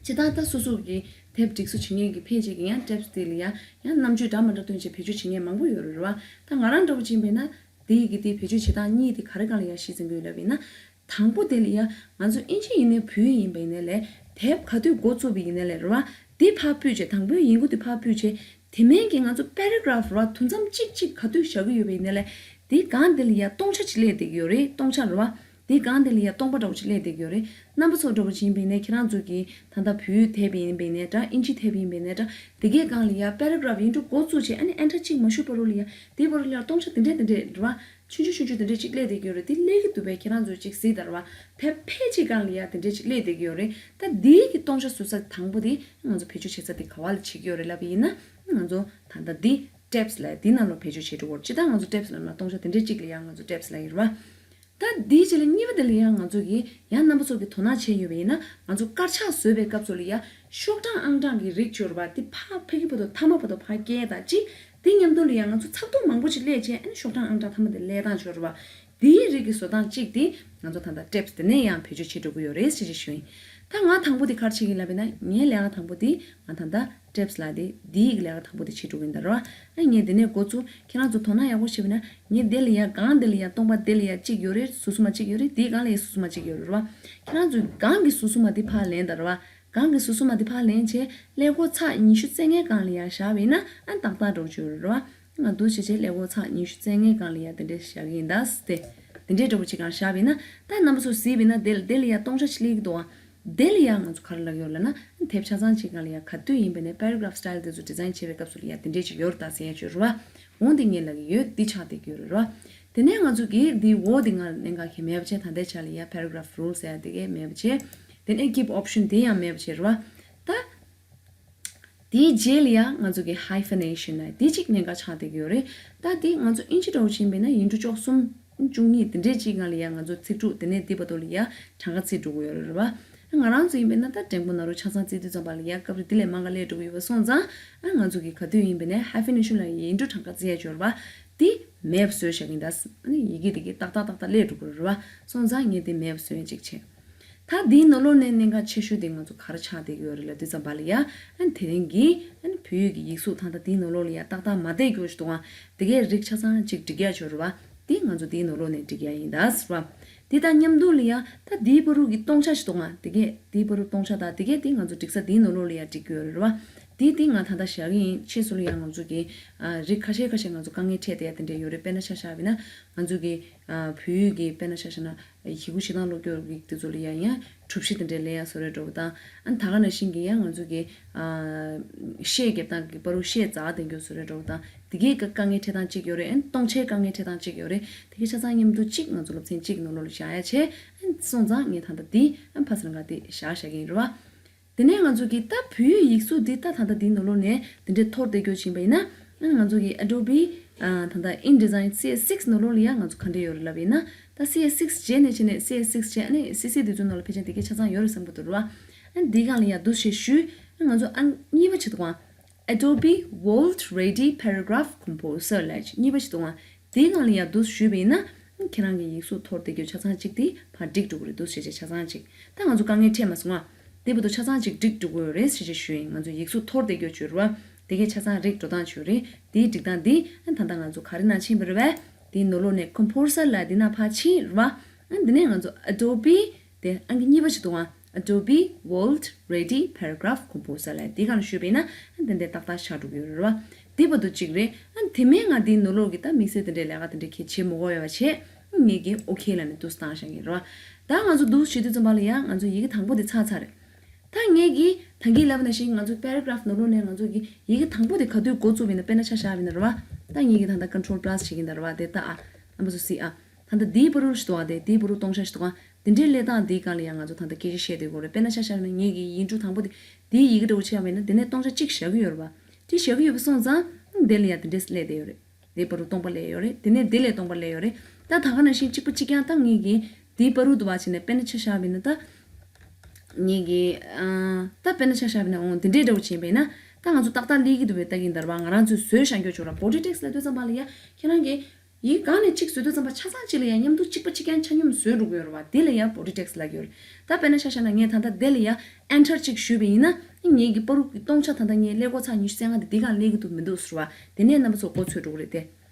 སྤྱིར་བཏང་ད་སོ་སོ་གི་དེབ་སྒྲིག་བཟོ་བྱེད་མཁན་གྱི་ཕལ་ཆེར་གྱི་ཡང་tabs དེ་ལ་ཡ་ཡང་རྣམ་དཔྱོད་འདྲ་མི་འདྲ་བཏོན་བྱས་བེད་སྤྱོད་བྱེད་མཁན་མང་པོ་ཡོད་རེད་རེད་བ། ད་ང་རང་འདྲ་བོ་ཅིག་ཡིན་པས་ན། དེ་ཡི་གི་དེ་བེད་སྤྱོད་བྱེད་སྟངས་གཉིས་དེ་ག་རེ་སྒང་ལ་ཡ་གཞི་འཛིན་གྱི་ཡོད་ལབ་ཡིན་ན། དང་པོ་དེ་ལ་ཡ་ང་ཚོ་ཨིན་ཇི་ཡིན་ནའི་བོད་ཡིག་ཡིན་པ་ཡིན་ནའི་ལས། དེབ་ག་དུས་འགོ་བཙུགས་པ་ཡིན་ནའི་ལས་རེད་བ། དེ་ཕར་ཕུད་བྱས། དང་པོའི་ཡིན་གོ་དེ་ཕར་ཕུད་བྱས། དེ་མིན་གྱི་ང་ཚོ་paragraph རེད་བ། དུམ་མཚམས་གཅིག་གཅིག་ག་དུས་བཞག་གི་ཡོད་པ་ཡིན་ནའི་ལས། དེའི་སྒང་དེ་ལ་ཡ་སྟོང་ཆ་ཅིག་སླེབས་བསྡད་ཀྱི་ཡོད་རེད། སྟོང་ཆ་རེད་བ། དེའི་སྒང་དེ་ལ་ཡ་སྟོང་པ་འདྲ་བོ་ཅིག་སླེབས་བསྡད་ཀྱི་ཡོད་རེད། རྣམ་པ་ཚོ་འདྲ་བོ་ཅིག་ཡིན་པ་ཡིན་ནའི་ཁྱེད་རང་ཚོ་གི་ད་ལྟ་བོད་ཡིག་དེབ་ཡིན་པ་ཡིན་ནའི་འདྲ། ཨིན་ཇི་དེབ་ཡིན་པ་ཡིན་ནའི་འདྲ། དེ་གའི་སྒང་ལ་ཡ་paragraph ཡིན་འགྲོ་འགོ་བཙུགས་བྱས། ཨ་ནི་ཨེ་འདྲ་གཅིག་མ་ཞུ་བར་དུ་ལ་ཡ་དེའི་བར་དུ་ལ་ཡ་སྟོང་ཆ་དེ་འདྲས་དེ་འདྲས་རེད་བ། ཆུང་ཆུང་ཆུང་ཆུང་དེ་འདྲས་ཅིག་སླེབས་བསྡད་ཀྱི་ཡོད་རེད། དེ་སླེབས་ཀྱི་འདུག་པས། ཁྱེད་རང་ཚོས་ཅིག་གཟིགས་དང་རེད་བ། ཕལ་ཕལ་ཆེ་སྒང་ལ་ཡ་དེ་འདྲས་ཅིག་སླེབས་བསྡད་ཀྱི་ཡོད་རེད། ད་འདིའི་གི་སྟོང་ཆ་བཟོ་ས་དང་པོ་དེ་ང་ཚོ་བེད་སྤྱོད་བྱེད་ས་དེ་ག་བ་ལ་བྱེད་ཀྱི་ཡོད་རེད་ལབ་པ་ཡིན་ན། ང་ཚོ་ད་ལྟ་འདི་tabs ལབ་འདི་ནང་ལ་བེད་སྤྱོད་བྱེད་འགྲོ་གི་ཡོད་རེད། སྤྱིར་བཏང་ང་ཚོ་tabs ལབ་ན་སྟོང་ཆ་དེ་འདྲས་གཅིག་ལ་ཡ་ང་ཚོ་tabs ལབ་ཡིན་རེད་བ། ད་འདིའི་རྗེས་ལ་གཉིས་པ་དེ་ལ་ཡ་ང་ཚོ་གི་ཡང་རྣམ་པ་ཚོ་གི་དོ་སྣང་བྱས་ཡོད་པ་ཡིན་ན། ང་ཚོ་དཀར་ཆག་བཟོས་པའི་སྐབས་སུ་ལ་ཡ་ཤོག་གྲངས་ཨང་གྲངས་ཀྱི་རིགས་ཡོད་རེད་བ། དེ་ཕར་ཕ་གི་བར་དུ་མཐའ་མ་བར་དུ་ཕར་སྐྱེལ་དང་གཅིག་དེ་མཉམ་དུ་ལ་ཡང་ང་ཚོ་ཚགས་ཐུབ་མང་པོ་ཅིག་སླེབས་བྱས། ཨ་ནི་ཤོག་གྲངས་ཨང་གྲངས་མཐའ་མ་དེ་སླེབས་སྟངས་ཅིག་ཡོད་རེད་བ། དེའི་རིགས་ཀྱི་བཟོ་སྟངས་གཅིག་དེ་ང་ཚོ་ད་ལྟ་tabs དེ་ནས་ཡང་བེད་སྤྱོད་བྱེད་འགྲོ་གི་ཡོད་རེད་ཟེར་ཅིག་ཞུ་ཡིན། ད་ང་དང་པོ་དེ་ག་རེ་བྱེད་ཀྱི་ཡིན་ལབ་པ་ཡིན་ན། ངའི་ལས་ཀ་དང་པོ་དེ་ང་ད་ལྟ་tabs ལབ་དེ་དེའི་ལས་ཀ་དང་པོ་དེ་བྱེད་འགྲོ་གི་ཡིན་ད་རེད་བ། ཨ་ངས་དེ་ནས་འགོ་བཙུགས། ཁྱེད་རང་ཚོ་དོ་སྣང་ཡག་པོ་བྱས་པ་ཡིན་ན། ངས་དེ་ལ་ཡ་སྒང་དེ་ལ་ཡ་སྟོང་པ་དེ་ལ་ཡ་གཅིག་ཡོད་རེད། ཟུར་གསུམ་མ་གཅིག་ཡོད་རེད། དེའི་སྒང་ལ་ཡ་ཟུར་གསུམ་མ་གཅིག་ཡོད་རེད་རེད་བ། ཁྱེད་རང་ཚོས་སྒང་གི་ཟུར་གསུམ་མ་དེ་ཕར་ལེན་ད་རེད་བ། སྒང་གི་ཟུར་གསུམ་མ་དེ་ཕར་ལེན་བྱས། ཀླད་ཀོར་ཚེག་ཉི་ཤུ་རྩ་ལྔའི་སྒང་ལ་ཡ་བཞག་པ་ཡིན་ན། ཨ་ཏག་ཏག་འགྲོ་གི་ཡོད་རེད་བ། ང་འདུག་བྱས་བྱས་ཀླད་ཀོར་ཚེག་ཉི་ཤུ་རྩ་ལྔའི་སྒང་ལ་ཡ་དེ་འདྲས་བཞག་གི་ཡིན་ད་ཟེར་ཏེ། དེ་འདྲས་འདྲ་པོ་ཅིག་སྒང་བཞག་པ་ཡིན་ན། ད་རྣམ་པ་ཚོ་གཟིགས་པ་ཡིན་ན་དེ་ལ་དེ་ལ་ཡ་སྟོང་ཆ་ཅིག་སླེབས་ཀྱི་འདུག་བ། དེ་ལ་ཡ་ང་ཚོ་ག་རེ་ལབ་ཀྱི་ཡོད་ལབ་ན། དེབ་ཆ་ཚང་གཅིག་སྒང་ལ་ཡ་ག་དུས་ཡིན་པ་ཡིན་ནའི་paragraph style དེ་ཚོ་design བྱེད་པའི་སྐབས་སུ་ལ་ཡ་དེ་འདྲས་ཅིག་ཡོད་རེད་ད་ཟེར་ཡ་ཅིག་ཡོད་རེད་བ། འོ་འདི་ངས་ལབ་ཀྱི་ཡོད། འདི་ཆགས་བསྡད་ཀྱི་ཡོད་རེད་བ། དེ་ནས་ང་ཚོ་གིས་འདི་འོག་འདི་ང་གནད་འགག་གི་མེད་པ་བྱས། ད་ལྟའི་ཆ་ལ་ཡ་paragraph rule ཟེར་ཡ་དེ་གས་མེད་པ་བྱས། དེ་ནས་keep option དེ་ཡང་མེད་པ་བྱས་རེད་བ། ད་དེའི་རྗེས་ལ་ཡ་ང་ཚོ་གི་hyphenation ལབ་དེ་གཅིག་གནད་འགག་ཆགས་བསྡད་ཀྱི་ཡོད་རེད། ད་དེ་ང་ཚོ་ཨིན་ཇི་འདྲ་བོ་བྱས་པ་ཡིན་ན་ཡིག་འབྲུ་བཅུ་གསུམ་བཅུ་གཉིས་དེ་འདྲས་ཅིག་སྒང་ལ་ཡ་ང་ཚོ་ཚིག་གྲུབ་དེ་ནས་འདི་བར་དུ་ལ་ཡ་གྲངས་ཀ་བརྩི་འགྲོ་གི་ཡོད་རེད་བ། ང་རང་ཚོ་ཡིན་པ་ཡིན་ན་ད་འགྲེང་བུ་ནང་རུ་ཆ་ཚང་བརྩི་དུས་ཙམ་པ་ལ་ཡ་སྐབས་རེ་དེ་ལས་མང་ག་སླེབས་འགྲོ་གི་ཡོད་པ་སོང་ཙང་། ཨ་ང་ཚོ་གི་ག་དུས་ཡིན་པ་ཡིན་ནའི་hyphenation ལབ་ཡིག་འབྲུ་གྲངས་ཀ་བརྩི་ཡ་ཅིག་ཡོད་རེད་བ། དེ་མེད་པ་བཟོས་བཞག་གི་ཡིན་ད། ཨ་ནི་ཡི་གེ་དེ་གི་ཏག་ཏག་ཏག་ཏག་སླེབས་འགྲོ་གི་རེད་བ། སོང་ཙང་ངས་དེ་མེད་པ་བཟོས་ཡ་ཅིག་བྱས། ད་འདིའི་ནང་ལོགས་ནས་གནད་འགག་ཆེ་ཤོས་དེ་ང་ཚོ་ག་རེ་ཆགས་བསྡད་ཀྱི་ཡོད་རེད་ལབ་དུས་ཙམ་པ་ལ་ཡ། ཨ་ནི་དེ་རིང་གི་ཨ་ནི་བོད་ཡིག་གི་ཡིག་གཟུགས་ད་ལྟ་འདིའི་ནང་ལོགས་ལ་ཡ་ཏག་ཏག་མ་བསྡད་རྒྱུ་ཞིག་འདུག་ཨ། དེ་གའི་རིགས་ཆ་ཚང་གཅིག་སྒྲིག་ཡ་ཅིག་ཡོད་རེད་བ། དེ་ང་ཚོ་དེའི་ནང་ལོགས་ནས་སྒྲིག་ཡ་ཡིན་ད་ཟེར་བ། དེ་དང་མཉམ་དུ་ལ་ཡ་ད་དེའི་བར་དུ་གི་སྟོང་ཆ་ཞིག་འདུག་ཨ། དེ་གས་དེའི་བར་དུ་སྟོང་ཆ་དང་དེ་གས་དེ་ང་ཚོ་སྒྲིག་ས་དེའི་ནང་ལོགས་ལ་ཡ་སྒྲིག་གི་ཡོད་རེད་བ། དེ་དེ་ང་ད་ལྟ་བཞག་གི་ཡིན། ཕྱིས་སུ་ལ་ཡ་ང་ཚོ་གི་ཨ་རིགས་ཁ་ཤས་ཁ་ཤས་ང་ཚོ་དཀའ་ངལ་འཕྲད་བསྡད་ཡ་དེ་འདྲས་ཡོད་རེད། དཔེར་ན་ཆ་བཞག་པ་ཡིན་ན་ང་ཚོ་གི་ཨ་བོད་ཡིག་གི་དཔེར་ན་ཆ་བཞག་ན། ཡི་གུ་བྲིས་སྟངས་སློབ་སྦྱོང་རིགས་དེ་ཚོ་ལ་ཡང་ཡང་གྲུབ་གཞི་དེ་འདྲའི་ལས་ཡ་བཟོ་འདྲ་བོ་དང་། ཨ་ནི་ད་ག་ནང་བཞིན་གྱི་ཡང་ང་ཚོ་གི་ཨ་ཤད་རྒྱབ་སྟངས་ཀྱི་བར་དུ་ཤད་འཛེག་བསྡད་རྒྱུ་བཟོ་འདྲ་བོ་དང་། དེ་གའི་དཀའ་ངལ་འཕྲད་སྟངས་གཅིག་ཡོད་རེད། ཨ་ནི་སྟོང་ཆའི་དཀའ་ངལ་འཕྲད་སྟངས་གཅིག་ཡོད་རེད། དེ་གའི་ཆ་ཚང་མཉམ་དུ་གཅིག་ང་ཚོ་སློབ་ཚན་གཅིག་ནང་ལོགས་ལ་བཞག་ཡ་བྱས། ཨ་ནི་སོང་ཙང་ངས་ད་ལྟ་འདི་ཨ་ནི་ཕར་ཚུར་ལ་འདི་བཞག་བཞག་གི་ཡིན་རེད་བ། དེ་ནས་ང་ཚོ་གི་ད་བོད་ཡིག་ཡིག་གཟུགས་འདི་ད་ད་ལྟ་འདིའི་ནང་ལོགས་ནས་འདི་འདྲའི་འཐོར་བསྡད་རྒྱུ་ཕྱིན་པ་ཡིན་ན། ང་ཚོ་གི་Adobe ཨ་ད་ལྟ་InDesign CS six ནང་ལོགས་ལ་ཡང་ང་ཚོ་ག་འདྲ་ཡོད་རེད་ལབ་ཡིན་ན། ད་CS six རྗེས་ནས་བྱས་ནས་CS six བྱས་ཨ་ནི་CC དེ་ཚོའི་ནང་ལ་ཕལ་ཆེར་དེ་གའི་ཆ་ཚང་ཡོད་རེད་བསམ་གི་འདུག་རེད་བ། ཨ་ནི་འདི་སྒང་ལ་ཡང་འདུག་སེ་ཞུས། ང་ཚོ་ཨ་གཉིས་པ་བྱེད་དུས་སྒང་། Adobe World Ready Paragraph Composer ལབ་གཉིས་པ་ཞིག་འདུག་ཨ། དེའི་ནང་ལ་ཡར་འདུག་ཞུས་པ་ཡིན་ན། ཁྱེད་རང་གི་ཡིག་གཟུགས་འཐོར་བསྡད་རྒྱུ་ཆ་ཚང་གཅིག་དེ་ཕར་འགྲིག་འགྲོ་གི་རེད། འདུག་བྱས་བྱས་ཆ་ཚང་གཅིག་ད་ང་ཚོ་དཀའ་ངལ་འཕྲད་མ་སོང་ཨ། དེ་བར་དུ་ཆ་ཚང་གཅིག་འགྲིག་འགྲོ་གི་ཡོད་རེད་ཞེས་ཞུས་ཡིན། ང་ཚོ་ཡིག་གཟུགས་འཐོར་བསྡད་རྒྱུ་བྱོས་རེད་བ། དེ་གས་ཆ་ཚང་རིག་འགྲོ་སྟངས་བྱོས་རེད། དེའི་འགྲིག་སྟངས་འདི་ད་ལྟ་ང་ཚོ་ག་རེ་ནང་ཕྱིན་པ་རེད་བས། དེའི་ནང་ལོགས་ནས་Composer ལབ་དེ་ནང་ཕར་ཕྱིན་རེད་བ། ཨ་འདི་ནས་ང་ཚོ་Adobe དེ་ཨང་ཀི་གཉིས་པ་ཞིག་འདུག་ཨ། Adobe World Ready Paragraph Composer ལབ་དེ་ག་ལ་ཞུས་པ་ཡིན་ན། ཨ་དེ་འདྲའི་ཏག་ཏག་ཆགས་འགྲོ་གི་ཡོད་རེད་བ། དེ་བར་དུ་གཅིག་རེད། ཨ་དེ་མིན་ང་དེའི་ནང་ལོགས་ཀྱི་ད་དམིགས་བསལ་དེ་འདྲའི་ལས་ཀ་དེ་འདྲའི་གལ་ཆེ་མི་དགོས་ཡོད་པ་བྱས། ངེད་ཀྱིས་ཨོ་ཁེ་ལབ་ནས་འདུག་བཏང་བཞག་གི་རེད་བ། ད་ང་ཚོ་འདུག་བྱེད་དུས་ཙམ་པ་ལ་ཡ་ང་ཚོ་ཡི་གེ་དང་པོ་དེ་ཚར་ཚར་རེད། ད་ངེད་ཀྱིས་ད་གིན་ལབ་པ་ནང་བཞིན་ང་ཚོ་Paragraph ནང་ལོགས་ནས་ང་ཚོ་གི་ཡི་གེ་དང་པོ་དེ་ག་དུས་འགོ་བཙུགས་པ་ཡིན་ན། དཔེར་ན་ཆ་བཞག་པ་ཡིན་ན་རེད་བ། ད་ངེད་ཀྱིས་ད་ལྟ་Control Plus བྱེད་ཀྱིན་ད་རེད་བ། དེ་ལྟ་ཨ། རྣམ་པ་ཚོ་གཟིགས་ཨ། ད་ལྟ་འདིའི་བར་དུ་ཞིག་འདུག་ཨ། དེ་འདིའི་བར་དུ་སྟོང་ཆ་ཞིག་འདུག་ཨ། དེ་འདྲའི་ཀླད་སྟངས་འདིའི་སྒང་ལ་ཡང་ང་ཚོ་ད་ལྟ་སྐད་ཆ་བཤད་བསྡད་དགོས་རེད། དཔེར་ན་ཆ་བཞག་ན་ངེད་ཀྱི་ཡིག་འབྲུ་དང་པོ་དེ་འདིའི་ཡི་གེ་འདྲ་བོ་ཆགས་པ་ཡིན་ན། དེ་ནས་སྟོང་ཆ་གཅིག་བཞག་གི་ཡོད་རེད་བ། དེ་བཞག་གི་ཡོད་པ་སོང་ཙང་། དེ་ལ་ཡང་དེ་འདྲས་སླེབས་བསྡད་ཡོད་རེད། དེའི་བར་དུ་སྟོང་པ་སླེབས་ཡོད་རེད། དེ་ནས་དེ་ལས་སྟོང་པ་སླེབས་ཡོད་རེད། ད་ད་ག་ནང་བཞིན་གཅིག་པ་གཅིག་རྐྱང་ད་ངེད་ཀྱི་དེའི་བར་དུ་འདུག་བ་བྱས་ནས། དཔེར་ན་ཆ་བཞག་པ་ཡིན་ན་ད། ངེད་ཀྱི་ཨ། ད་དཔེར་ན་ཆ་བཞག་པ་ཡིན་ན། འོང་དེ་འདྲས་འདྲ་བོ་བྱས་པ་ཡིན་ན། ད་ང་ཚོ་ཏག་ཏག་སླེབས་ཀྱི་འདུག་པས་ལྟ་གིན་ད་རེད་བ། ང་རང་ཚོས་བཟོས་བཞག་རྒྱུ་བྱུང་ར། Body Text ལབ་དུས་ཙམ་པ་ལ་ཡ་ཁྱེད་རང་གིས་ཡི་གེ་སྒང་ནས་གཅིག་བཟོས་དུས་ཙམ་པ་ཆ་ཚང་གཅིག་ལ་ཡང་མཉམ་དུ་གཅིག་པ་གཅིག་རྐྱང་ཆ་སྙོམས་བཟོས་འགྲོ་གི་ཡོད་རེད་བ། དེ་ལ་ཡང་Body Text ལབ་ཀྱི་ཡོད་རེད། ད་དཔེར་ན་ཆ་བཞག་ན་ངས་ད་ལྟ་དེ་ལ་ཡང་Enter གཅིག་ཞུས་པ་ཡིན་ན། ངེད་ཀྱི་པར་རུ་གི་སྟོང་ཆ་ད་ལྟ་ངས་ཀླད་ཀོར་ཚེག་ཉི་ཤུ་རྩ་ལྔ་དེ་འདི་སྒང་སླེབས་ཀྱི་འདུག་མི་འདུག་ཟེར་བ། དེ་ནས་རྣམ་པ་ཚོ་མགོ་ཚོས་འགྲོ་གི་རེད་དེ།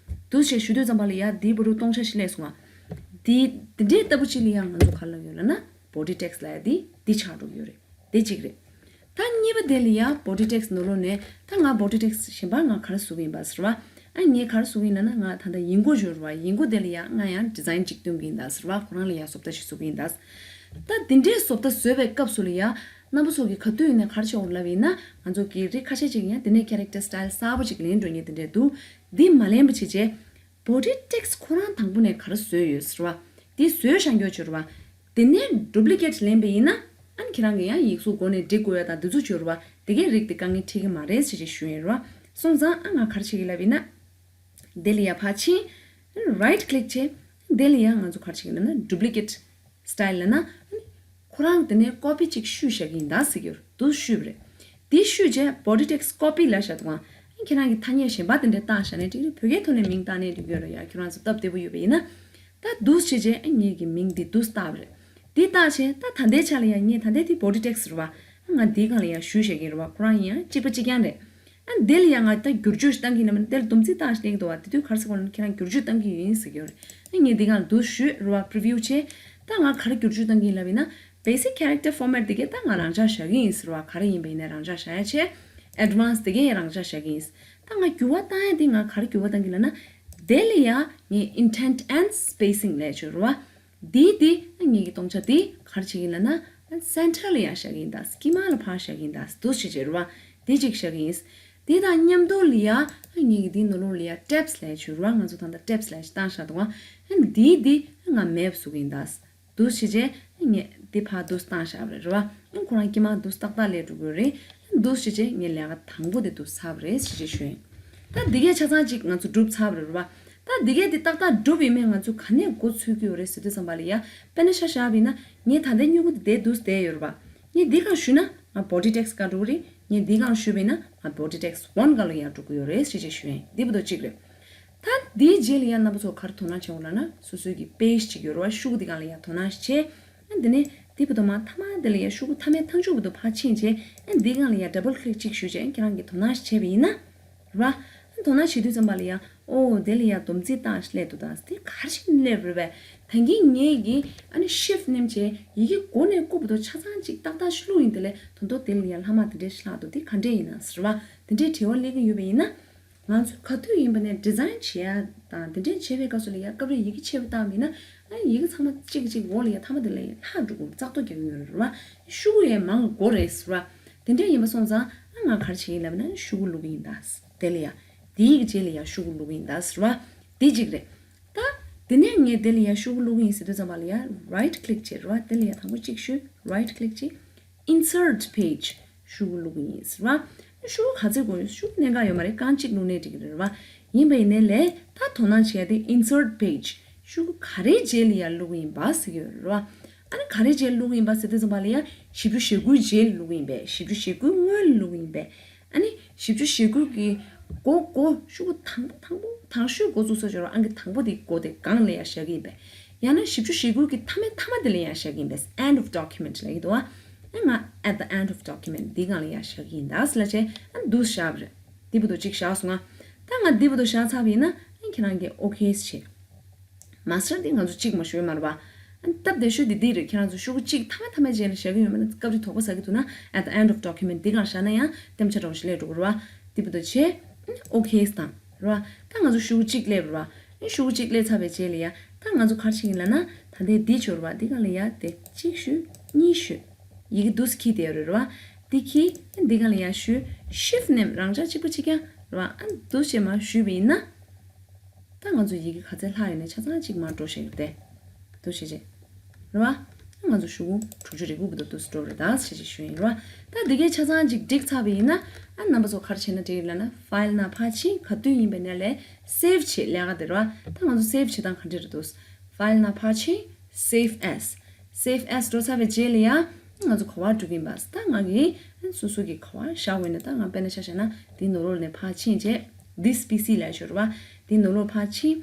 འདུག་བྱས་ཞུ་དུས་ཙམ་པ་ལ་ཡ་དེའི་བར་དུ་སྟོང་ཆ་ཞིག་སླེབས་སོང་ང་། དེ་དེ་འདྲའི་ལྟ་བུ་ཅིག་ལ་ཡང་ང་ཚོ་ག་རེ་ལབ་ཡོད་ལབ་ན། Body Text ལབ་ཡ་དེ་འདི་ཆགས་འགྲོ་གི་ཡོད་རེད། དེ་གཅིག་རེད། ད་གཉིས་པ་དེ་ལ་ཡ་Body Text ནང་ལོགས་ནས་ད་ང་Body Text གཞན་པ་ང་ག་རེ་བཟོ་གི་ཡིན་པ་ཟེར་བ། ཨ་ངས་ག་རེ་བཟོ་གི་ཡིན་ལབ་ན། ང་ད་ལྟ་ཡིག་མགོ་ཡོད་རེད་བ། ཡིག་མགོ་དེ་ལ་ཡ་ང་ཡང་Design གཅིག་སྟོན་གི་ཡིན་ད་ཟེར་བ། ཁོ་རང་ལ་ཡ་བཟོ་ལྟ་ཞིག་བཟོ་གི་ཡིན་ད། ད་དེ་འདྲའི་བཟོ་ལྟ་བཟོས་པའི་སྐབས་སུ་ལ་ཡ་རྣམ་པ་ཚོ་གིས་ག་དུས་ཡིན་ནའི་ག་རེ་བྱེད་དགོས་ལབ་ཡིན་ན། ང་ཚོ་གི་རིགས་ཁ་ཤས་ཅིག་ཡང་དེ་ནས་Character Style གསར་པ་ཅིག་ལེན་འགྲོ་མཁན་དེ་འདྲས་འདུག་འདི་མ་ལེན་པ་བྱས་བྱས། Body Text ཁོ་རང་དང་པོ་ནས་ག་རེ་བཟོས་ཡོད་ཟེར་བ། དེ་བཟོས་བཞག་རྒྱུ་བྱུང་རེད་བ། དེ་ནས་Duplicate ལེན་པ་ཡིན་ན། ཨ་ནི་ཁྱེད་རང་གིས་ཡང་ཡིག་གཟུགས་མགོ་ནས་འབྲི་དགོས་ཡ་དང་དེ་ཚོ་བྱུང་རེད་བ། དེ་གའི་རིགས་དེ་དཀའ་ངལ་འཕྲད་ཀྱི་མ་རེད་ཟེར་ཞེས་ཞུས་ཡོད་རེད་བ། སོང་ཙང་ཨ་ང་ག་རེ་བྱེད་ཀྱི་ལབ་ཡིན་ན། དེ་ལ་ཡ་ཕར་ཕྱིན། Right click བྱས། དེ་ལ་ཡ་ང་ཚོ་ག་རེ་བྱེད་ཀྱི་ལབ་ན། Duplicate Style ལབ་ན། ཨ་ནི་ཁོ་རང་དེ་ནས་Copy གཅིག་བཤུས་བཞག་གི་ཡིན་ད་ཟེར་གྱི་ཡོད་རེད། དེ་བཤུས་པ་རེད། དེ་བཤུས་བྱས་Body Text Copy ལབ་བཞག་འདུག་ག་ཁྱེད་རང་གིས་ཐ་སྙད་གཞན་པ་དེ་འདྲ་བཏགས་བཞག་ནའི་འགྲིག་རེད། བོད་སྐད་ཐོག་ནས་མིང་བཏགས་ནའི་འགྲིག་གི་ཡོད་རེད། ཡ་ཁྱེད་རང་ཚོ་སྟབས་བདེ་པོ་ཡོད་པ་ཡིན་ན། ད་འདུག་བྱས་བྱས་ཨ་ངེད་ཀྱི་མིང་འདི་འདུག་བཏགས་པ་རེད། འདི་བཏགས་བྱས་ད་ད་ལྟའི་ཆ་ལ་ཡ་ངས་ད་ལྟའི་འདི་Body Text རེད་བ། ཨ་ང་འདིའི་སྒང་ལ་ཡ་བཤུས་བཞག་གི་རེད་བ། ཁོ་རང་ཡིན་ཡང་གཅིག་པ་གཅིག་རྐྱང་རེད། ཨ་འདི་ལ་ཡ་ང་ད་བསྒྱུར་བཅོས་ཤིག་བཏང་གི་ཡིན་ན་མིན། དེ་ལ་སྡོམ་རྩིས་བཏང་ཞིག་བསྟན་གྱི་འདུག་བ། དེ་དུས་ག་རེ་ཟེར་དགོས་ལབ་ན། ཁྱེད་རང་བསྒྱུར་བཅོས་བཏང་གི་ཡིན་ཟེར་གྱི་ཡོད་རེད། ཨ་ངས་འདི་སྒང་ལ་འདུག་བཤུས་རེད་བ། Preview བྱས། ད་ང་ག་རེ་བསྒྱུར་བཅོས་བཏང་གི་ཡིན་ལབ་ཡིན་ན། Basic character format དེ་གས་ད་ང་རང་འཇགས་བཞག་གི་ཡིན་ཟེར་བ། ག་རེ་ཡིན་པ་ཡིན་ནའི་རང་འཇགས་བཞག་ཡ་བྱས། Advanced དེ་གས་རང་འཇགས་བཞག་གི་ཡིན། ད་ང་འགྱུར་བ་བཏང་ཡ་དེ་ང་ག་རེ་འགྱུར་བ་བཏང་གི་ལབ་ན། དེ་ལ་ཡ་ངས་Indent and Spacing ལབ་ཡ་ཅིག་ཡོད་རེད་བ། དེ་དེ་ངེད་ཀྱི་སྟོང་ཆ་དེ་ག་རེ་བྱེད་ཀྱི་ལབ་ན། Center ལ་ཡ་བཞག་གི་ཡིན་ད། དཀྱིལ་མ་ལ་ཕར་བཞག་གི་ཡིན་ད། འདུག་བྱས་བྱས་རེད་བ། དེ་གཅིག་བཞག་གི་ཡིན། དེ་དང་མཉམ་དུ་ལ་ཡ་ངེད་ཀྱི་དེའི་ནང་ལོགས་ལ་ཡ་Tabs ལབ་ཡ་ཅིག་ཡོད་རེད་བ། ང་ཚོ་ད་ལྟ་Tabs ལབ་ཡ་ཅིག་བཏང་བཞག་འདུག་བ། དེ་དེ་ང་མེད་པ་བཟོ་གི་ཡིན་ད། འདུག་བྱས་བྱས་ངས་འདི་ཕར་འདུག་བཏང་བཞག་པ་རེད་བ། ཁོ་རང་དཀྱིལ་མ་འདུག་ཏག་ཏག་སླེབས་འགྲོ་གི་རེད། འདུག་བྱས་བྱས་ངས་ལས་ཀ་དང་པོ་དེ་འདུག་ཚར་བ་རེད་ཟེར་བྱས་ཞུ་ཡིན། ད་འདི་གས་ཆ་ཚང་ཅིག་ང་ཚོ་གྲུབ་ཚར་བ་རེད་བ། ད་འདི་གས་འདི་ཏག་ཏག་གྲུབ་ཡིན་མིན་ང་ཚོ་ག་ནས་འགོ་ཚུགས་ཀྱི་ཡོད་རེད་ཟེར་དུས་ཙམ་པ་ལ་ཡ། དཔེར་ན་ཆ་བཞག་པ་ཡིན་ན། ངས་ད་ལྟའི་སྨྱུ་གུ་འདི་འདུག་བསྡད་ཡོད་རེད་བ། ངས་འདི་སྒང་བཤུས་ན་ང་Body Text སྒང་འགྲོ་གི་རེད། ངས་འདི་སྒང་བཤུས་པ་ཡིན་ན་ང་Body Text one སྒང་ལ་ཡ་འགྲོ་གི་ཡོད་རེད་ཟེར་བྱས་ཞུ་ཡིན། འདི་བར་དུ་གཅིག་རེད། ད་འདིའི་རྗེས་ལ་ཡང་རྣམ་པ་ཚོ་ག་རེ་དོ་སྣང་བྱེད་དགོས་ལབ་ན། སོ་སོའི་གི་Page ཅིག་ཡོད་རེད་བ། ཤོག་གུ་འདི་སྒང་ལ་ཡང་དོ་སྣང་ཞིག་བྱེད། ཨ་འདི་ནས་འདི་བར་དུ་མ་མཐའ་མ་འདི་ལ་ཡང་ཤོག་གུ་མཐའ་མའི་མཐའ་མཇུག་བར་དུ་ཕར་ཕྱིན་བྱས། ཨ་འདི་སྒང་ལ་ཡང་Double Click ཅིག་ཞུས་བྱས། ཨ་ཁྱེད་རང་གིས་དོ་སྣང་ཞིག་བྱས་པ་ཡིན་ན། རེད་བ། ཨ་དོ་སྣང་བྱེད་དུས་ཙམ་པ་ལ་ཡང་། ཨོ་དེ་ལ་ཡང་སྡོམ་རྩིས་བཏང་ཞིག་སླེབས་འདུག་ད། དེ་ག་རེ་ཞིག་སླེབས་རེད་བས། ད་གིན་ངས་གི་ཨ་ནི་Shift མནན་བྱས་ཡི་གེ་མགོ་ནས་རྐུབ་བར་དུ་ཆ་ཚང་ཅིག་ཏག་ཏག་ཞིག་བླུགས་ཡིན། དེ་ལས་ད་དུང་དེ་ལ་ཡང་ལྷག་མ་དེ་འདྲས་ཞིག་ལྷག་འདུག་དེ་ག་འདྲས་ཡིན་ན་ཟེར་བ། དེ་འདྲས་དྲི་བ་སླེབས་ཀྱི་ཡོད་པ་ཡིན་ན། ང་ཚོས་ག་དུས་ཡིན་པ་ནས་Design བྱེད་ཡ་དང་དེ་འདྲས་བྱེད་པའི་སྐབས་སུ་ལ་ཡ་སྐབས་རེ་ཡི་གེ་ཆེ་བོ་བཏང་བ་ཡིན་ན། ཨ་ཡི་གེ་ཚང་མ་གཅིག་གིས་གཅིག་འོག་ལ་ཡ་མཐའ་མ་དེ་ལ་ཡ་ལྷག་འགྲོ་གི་རྩག་ཏོ་རྒྱག་གི་ཡོད་རེད་བ། ཤོག་གུ་ཡང་མང་དགོས་རེད་ཟེར་བ། དེ་འདྲས་ཡིན་པ་སོང་ཙང་ཨ་ང་ག་རེ་བྱེད་ཀྱི་ཡིན་ལབ་ན་ཤོག་གུ་བླུག་གི་ཡིན་ད། དེ་ལ་ཡ། དེའི་གི་རྗེས་ལ་ཡ་ཤོག་གུ་བླུག་གི་ཡིན་ད་ཟེར་བ། དེ་གཅིག་རེད། ད། དེ་ནས་ངས་དེ་ལ་ཡ་ཤོག་གུ་བླུག་གི་ཡིན་ཟེར་དུས་ཙམ་པ་ལ་ཡ་Right Click བྱེད་རེད་བ། དེ་ལ་ཡ་དང་པོ་གཅིག་ཞུ། Right Click བྱེད། Insert Page ཤོག་གུ་བླུག་གི་ཡིན་ཟེར་བ། ཤོག་གུ་ག་ཚོད་དགོས། ཤོག་གུ་གནད་འགག་ཡོད་མ་རེད། རྐང་གཅིག་བླུགས་ནའི་འགྲིག་གི་རེད་བ། ཡིན་པ་ཡིན་ནའི་ལས་ད་དོ་སྣང་བྱེད་ཡ་དེ་Insert Page ཤོག་གུ་ག་རེའི་རྗེས་ལ་ཡ་བླུག་གི་ཡིན་པ་ཟེར་གྱི་ཡོད་རེད་བ། ཨ་ནི་ག་རེའི་རྗེས་ལ་བླུག་གི་ཡིན་པ་ཟེར་དུས་ཙམ་པ་ལ་ཡ་བཞི་བཅུ་ཞེ་དགུའི་རྗེས་ལ་བླུག་གི་ཡིན་པས། བཞི་བཅུ་ཞེ་དགུའི་སྔོན་ལ་བླུག་གི་ཡིན་པས། ཨ་ནི་བཞི་བཅུ་ཞེ་དགུ་གི་འགོ་འགོ་ཤོག་གུ་དང་པོ་དང་པོ་དང་ཤོས་འགོ་བཙུགས་ས་སྦྱོར་བ་ཨང་ཀི་དང་པོ་དེ་འགོ་དེ་སྒང་ལ་ཡ་བཞག་གི་ཡིན་པས། ཡང་ན་བཞི་བཅུ་ཞེ་དགུ་གི་མཐའ་མའི་མཐའ་མ་དེ་ལ་ཡ་བཞག་གི་ཡིན་པས། end of document ལབ་ཀྱི་འདུག་བ། ཨ་ང་at the end of document འདི་སྒང་ལ་ཡ་བཞག་གི་ཡིན་ད་ཟེར་ལབ་བྱས་ཨ་འདུག་བཞག་པ་རེད། འདི་བར་དུ་གཅིག་བཞག་སོང་ང་། ད་ང་འདི་བར་དུ་བཞག་ཚར་བ་ཡིན་ན་ཨ་ཁྱེད་རང་གིས་ཨོ་ཁེ་བྱེད། མ་སི་ཊར་འདི་ང་ཚོ་གཅིག་མ་ཞུ་ཡོད་མ་རེད་པ། ཨ་ནི་སྟབས་བདེ་ཤོས་འདི་འདི་རེད། ཁྱེད་རང་ཚོ་ཤོག་གུ་གཅིག་མཐའ་མ་མཐའ་མའི་རྗེས་ལ་བཞག་གི་ཡོད་མ་ན་སྐབས་རེ་དོགས་པ་ཟ་གི་འདུག་ན་at the end of document འདི་སྒང་བཞག་ན་ཡང་ལྟེམ་ཆ་འདྲ་བོ་ཞིག་སླེབས་འགྲོ་གི་རེད་པ། འདི་བར་དུ་བྱས། ཨོ་ཁེ་དང་། རེད་པ། ད་ང་ཚོ་ཤོག་གུ་གཅིག་སླེབས་རེད་པ། ཨ་ནི་ཤོག་གུ་གཅིག་སླེབས་ཚར་བའི་རྗེས་ལ་ཡ་ད་ང་ཚོ་ག་རེ་བྱེད་ཀྱི་ཡིན་ལབ་ན་ད་ལྟའི་འདི་སྦྱོར་བ་འདི་སྒང་ལ་ཡ་དེ་གཅིག་ཞུས་གཉིས་ཞུས། ཡི་གེ་འདུག་སེ་འཁྱེར་བསྡད་ཡོད་རེད་པ། འདི་འཁྱེར། ཨ་ནི་འདི་སྒང་ལ་ཡ་ཞུས་shift མནན། རང་འཇགས་གཅིག་པ་གཅིག་རྐྱང་རེད་པ། ཨ་ནི་འདུག་སེ་མར་ཞུས་པ་ཡིན་ན། ད་ང་ཚོ་ཡི་གེ་ག་ཚད་ལྷག་ཡོད་ནའི་ཆ་ཚང་གཅིག་མར་འགྲོ་བཞག་ཡོད་དེ། འདུག་བྱས་རྗེས། རེད་པ། ང་ཚོ་ཤོག་གུ་དྲུག་ཅུ་རེ་དགུ་བར་དུ་འདུག་སེ་འགྲོ་རེད་ད་ཟེར་བྱས་ཞུ་ཡིན་རེད་པ། ད་འདི་གའི་ཆ་ཚང་གཅིག་འགྲིག་ཚར་བ་ཡིན་ན། ཨ་རྣམ་པ་ཚོ་ག་རེ་བྱས་ན་འགྲིག་ལབ་ན་ཕའིལ་ནང་ཕར་ཕྱིན། ག་དུས་ཡིན་པའི་ནས་ལས་སེབ་བྱེད་ལས་ཀ་དེ་རེད་པ། ད་ང་ཚོ་སེབ་བྱེད་སྟངས་ག་འདྲ་རེད་འདུག་ཕའིལ་ནང་ཕར་ཕྱིན། Save as། Save as འགྲོ་ཚར་བའི་རྗེས་ལ་ཡ། ང་ཚོ་ག་པར་འགྲོ་གི་ཡིན་པ། ད་ང་གིས་སོ་སོ་གི་ག་པར་བཞག་འོས་ན་ད་ང་དཔེར་ན་ཆ་བཞག་ན་འདི་ནང་ལོགས་ནས་ཕར་ཕྱིན་བྱས། This P C ལབ་ཞོར་བ། འདི་ནང་ལོགས་ཕར་ཕྱིན།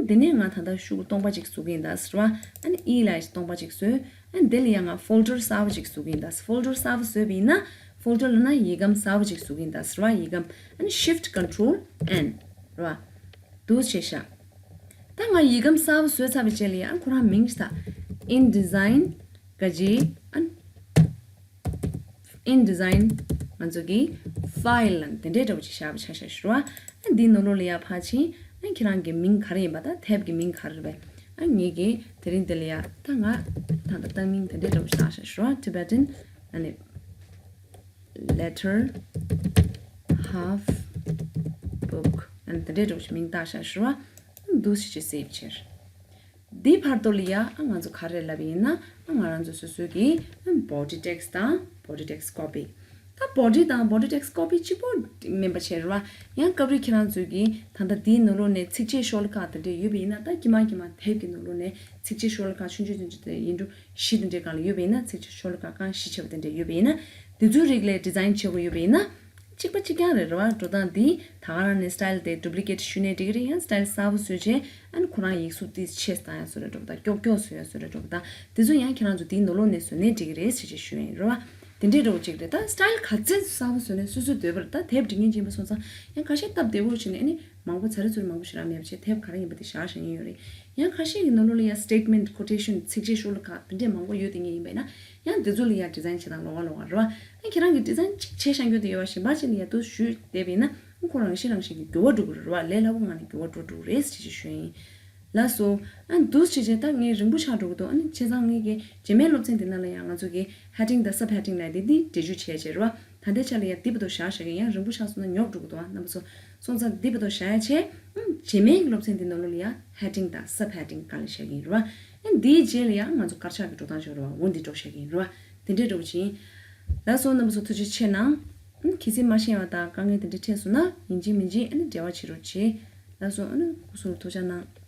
འདི་ནས་ང་ད་ལྟ་ཤོག་གུ་སྟོང་པ་གཅིག་བཟོ་གི་ཡིན་ད་ཟེར་བ། ཨ་ནི་ཨི་ལབ་ཞིག་སྟོང་པ་གཅིག་བཟོས། ཨ་ནི་འདི་ལ་ཡ་ང་ཕོལ་ཌར་གསར་པ་གཅིག་བཟོ་གི་ཡིན་ད། ཕོལ་ཌར་གསར་པ་བཟོས་པ་ཡིན་ན། ཕོལ་ཌར་ལབ་ན་ཡིག་སྒམ་གསར་པ་གཅིག་བཟོ་གི་ཡིན་ད་ཟེར་བ། ཡིག་སྒམ། ཨ་ནི་Shift Control N རེད་བ། འདུག་བྱས་ཤག་ད་ང་ཡིག་སྒམ་གསར་པ་བཟོས་ཚར་བའི་རྗེས་ལ་ཡང་ཁོ་རང་མིང་ཞིག་ད། InDesign ག་ཅི་ཨན། InDesign ང་ཚོ་གི་ཕའིལ་ལ་དེ་འདྲའི་འདྲ་བོ་ཅིག་བཞག་པ་ཆ་བཞག་ཞུ་བ། ཨ་འདིའི་ནང་ལོགས་ལ་ཡར་ཕར་ཕྱིན། ཨ་ཁྱེད་རང་གི་མིང་ག་རེ་ཡིན་པ། ད་དེབ་ཀྱི་མིང་ག་རེ་རེད་པས། ཨ་ངེད་ཀྱིས་དེ་རིང་འདི་ལ་ཡ་ད་ང་ད་ལྟ་བཏང་མིང་དེ་འདྲའི་འདྲ་བོ་ཞིག་བཞག་ཞུ་བ། Tibetan ཨ་ནི་letter half book ཨ་ནི་དེ་འདྲའི་འདྲ་བོ་ཞིག་མིང་བཏགས་བཞག་ཞུ་བ། འདུག་སེ་བྱས་སེབ་བྱས། འདི་བར་དུ་ལ་ཡ་ཨ་ང་ཚོ་ག་རེ་ལབ་ཡིན་ན། ཨ་ང་རང་ཚོ་སོ་སོའི་གི་ཨ་body text དང་body text copy ད་body དང་body text copy གཅིག་པོ་མིན་པ་བྱས་རེད་བ། ཡང་སྐབས་རེ་ཁྱེད་རང་ཚོས་ཀྱི་ད་ལྟ་འདིའི་ནང་ལོགས་ནས་ཚིགས་བཅད་ཤོག་ལྷེ་ཁག་དེ་འདྲས་ཡོད་པ་ཡིན་ན། ད་ཀྱི་མ་ཀྱི་མ་དེབ་ཀྱི་ནང་ལོགས་ནས་ཚིགས་བཅད་ཤོག་ལྷེ་ཁག་ཆུང་ཆུང་ཆུང་ཆུང་དེ་ཡིན་འགྲོ། བཞི་དེ་འདྲའི་སྒང་ལ་ཡོད་པ་ཡིན་ན། ཚིགས་བཅད་ཤོག་ལྷེ་ཁག་རྐང་བཞི་བྱས་པ་དེ་འདྲས་ཡོད་པ་ཡིན་ན། དེ་ཚོའི་རིགས་ལས་ཌི་ཛའིན་བྱེད་དགོས་ཡོད་པ་ཡིན་ན། གཅིག་པ་གཅིག་རྐྱང་རེད་རེད་བ། འགྲོ་སྟངས་འདི་ད་ག་རང་ནས་སི་ཊལ་དེ་ཌུབ་ལི་ཀེ་ཊི་ཞུས་ནའི་འགྲིག་གི་རེད། ཡང་སི་ཊལ་གསར་པ་བཟོས་བྱས་ཨ་ནི་ཁོ་རང་ཡིག་གཟུགས་དེ་ཆེ་བཏང་ཡ་བཟོ་འདྲ་འགྲོ་གི་ད། ཀྱོག་ཀྱོག་བཟོ་ཡ་བཟོ་འདྲ་འགྲོ་གི་ད། དེ་ཚོ་ཡང་ཁྱེད་རང་ཚོ་དེའི་ནང་ལོགས་ནས་བཟོས་ནའི་འགྲིག་གི་རེད་ཟེར་བྱས་ཞུ་ཡ་ཡིན་རེད་བ། དེ་འདྲའི་འདྲ་བོ་གཅིག་རེད། ད་སི་ཊལ་ག་ཚད་གསར་པ་བཟོས་ནའི་སོ་སོའི་འདོད་པ་རེད། ད་དེབ་འབྲི་མཁན་ཅིག་ཡིན་པ་སོང་ཙང་ཡང་ཁ་ཤས་སྟབས་བདེ་བོ་བྱས་ནས་ཨ་ནི་མང་པོ་ཚར་རེ་ཚུར་མང་པོ་ཞིག་རག་མེད་པ་བྱས་དེབ་ག་རེ་ཡིན་པ་དེ་བཞག་བཞག་མཁན་ཡོད་རེད། ཡང་ཁ་ཤས་ཀྱི་ནང་ལོགས་ལ་ཡང་སི་ཊེ་ཊི་མེན་ཊི། ཁོ་ཊེ་ཤན། ཚིགས་བཅད་ཤོག་ལྷེ་ཁག་དེ་འདྲས་མང་པོ་ཡོད་དེ་ངེས་ཡིན་པས་ན། ཡང་དེ་ཚོ་ལ་ཡང་ཌི་ཛའིན་བྱེད་སྟངས་ལོགས་ཀ་ལོགས་ཀ་རེད་བ། ཨ་ཁྱེད་རང་གིས་ཌི་ཛའིན་གཅིག་བྱས་བཞག་རྒྱུ་དེ་ཡོད་པ་གཞན་པ་ཅིག་ལ་ཡང་དུ་ཞུས་བསྡད་པ་ཡིན་ན། ཨ་ཁོ་རང་བཞིན་རང་བཞིན་གྱིས་འགྱུར་བ་འགྲོ་གི་རེད་བ། ལས་སླ་པོ་ངང་ནས་འགྱུར་བ་འགྲོ་འགྲོ་གི་རེད་ཟེར་ཅིག་ཞུ་ཡིན། ལགས་སོ། ཨ་འདུག་བྱས་བྱས་ད་ངས་རིང་པོ་ཆགས་འགྲོ་གི་འདུག་ཨ་ནི་བྱས་ཙང་ངེད་ཀྱི་རྗེས་མའི་སློབ་ཚན་དེ་ནང་ལ་ཡང་ང་ཚོ་གི་ཧེ་ཌིང་དང་སབ་ཧེ་ཌིང་ལབ་དེ་འདི་འགྲེལ་བརྗོད་བྱས་བྱས་རེད་བ། ད་ལྟའི་ཆ་ལ་ཡང་འདི་བར་དུ་བཞག་བཞག་གི། ཡང་རིང་པོ་ཆགས་སོང་ན་ཉོབ་འགྲོ་གི་འདུག་ཨ་རྣམ་པ་ཚོ། སོང་ཙང་འདི་བར་དུ་བཞག་ཡ་བྱས། ཨ་རྗེས་མའི་སློབ་ཚན་འདི་ནང་ལོགས་ལ་ཡང་ཧེ་ཌིང་དང་སབ་ཧེ་ཌིང་སྒང་ལ་བཞག་གི་ཡིན་རེད་བ། ཨ་འདིའི་རྗེས་ལ་ཡང་ང་ཚོ་དཀར་ཆག་གི་འགྲོ་སྟངས་ཤིག་ཡོད་རེད་བ། འོ་འདི་འགྲོ་བཞག་གི་ཡིན་རེད་བ། དེ་འདྲའི་འགྲོ་བ་ཅིག་ཡིན། ལགས་སོ། རྣམ་པ་ཚོ་ཐུགས་རྗེ་ཆེ་གནང་། ཨ་གལ་སྲིད་མ་ཤེས་པ་དང་དཀའ་ངལ་དེ་འདྲ་འཕྲད་སོང་ན་ཡིན་གཅིག་མིན་གཅིག་ཨ་ནི་འབྲེལ་བ་བྱེད་རོགས་བྱེད། ལགས་སོ། ཨ་ནི་སྐུ་གཟུགས་ལ་ཐུགས་ཅག་གནང་།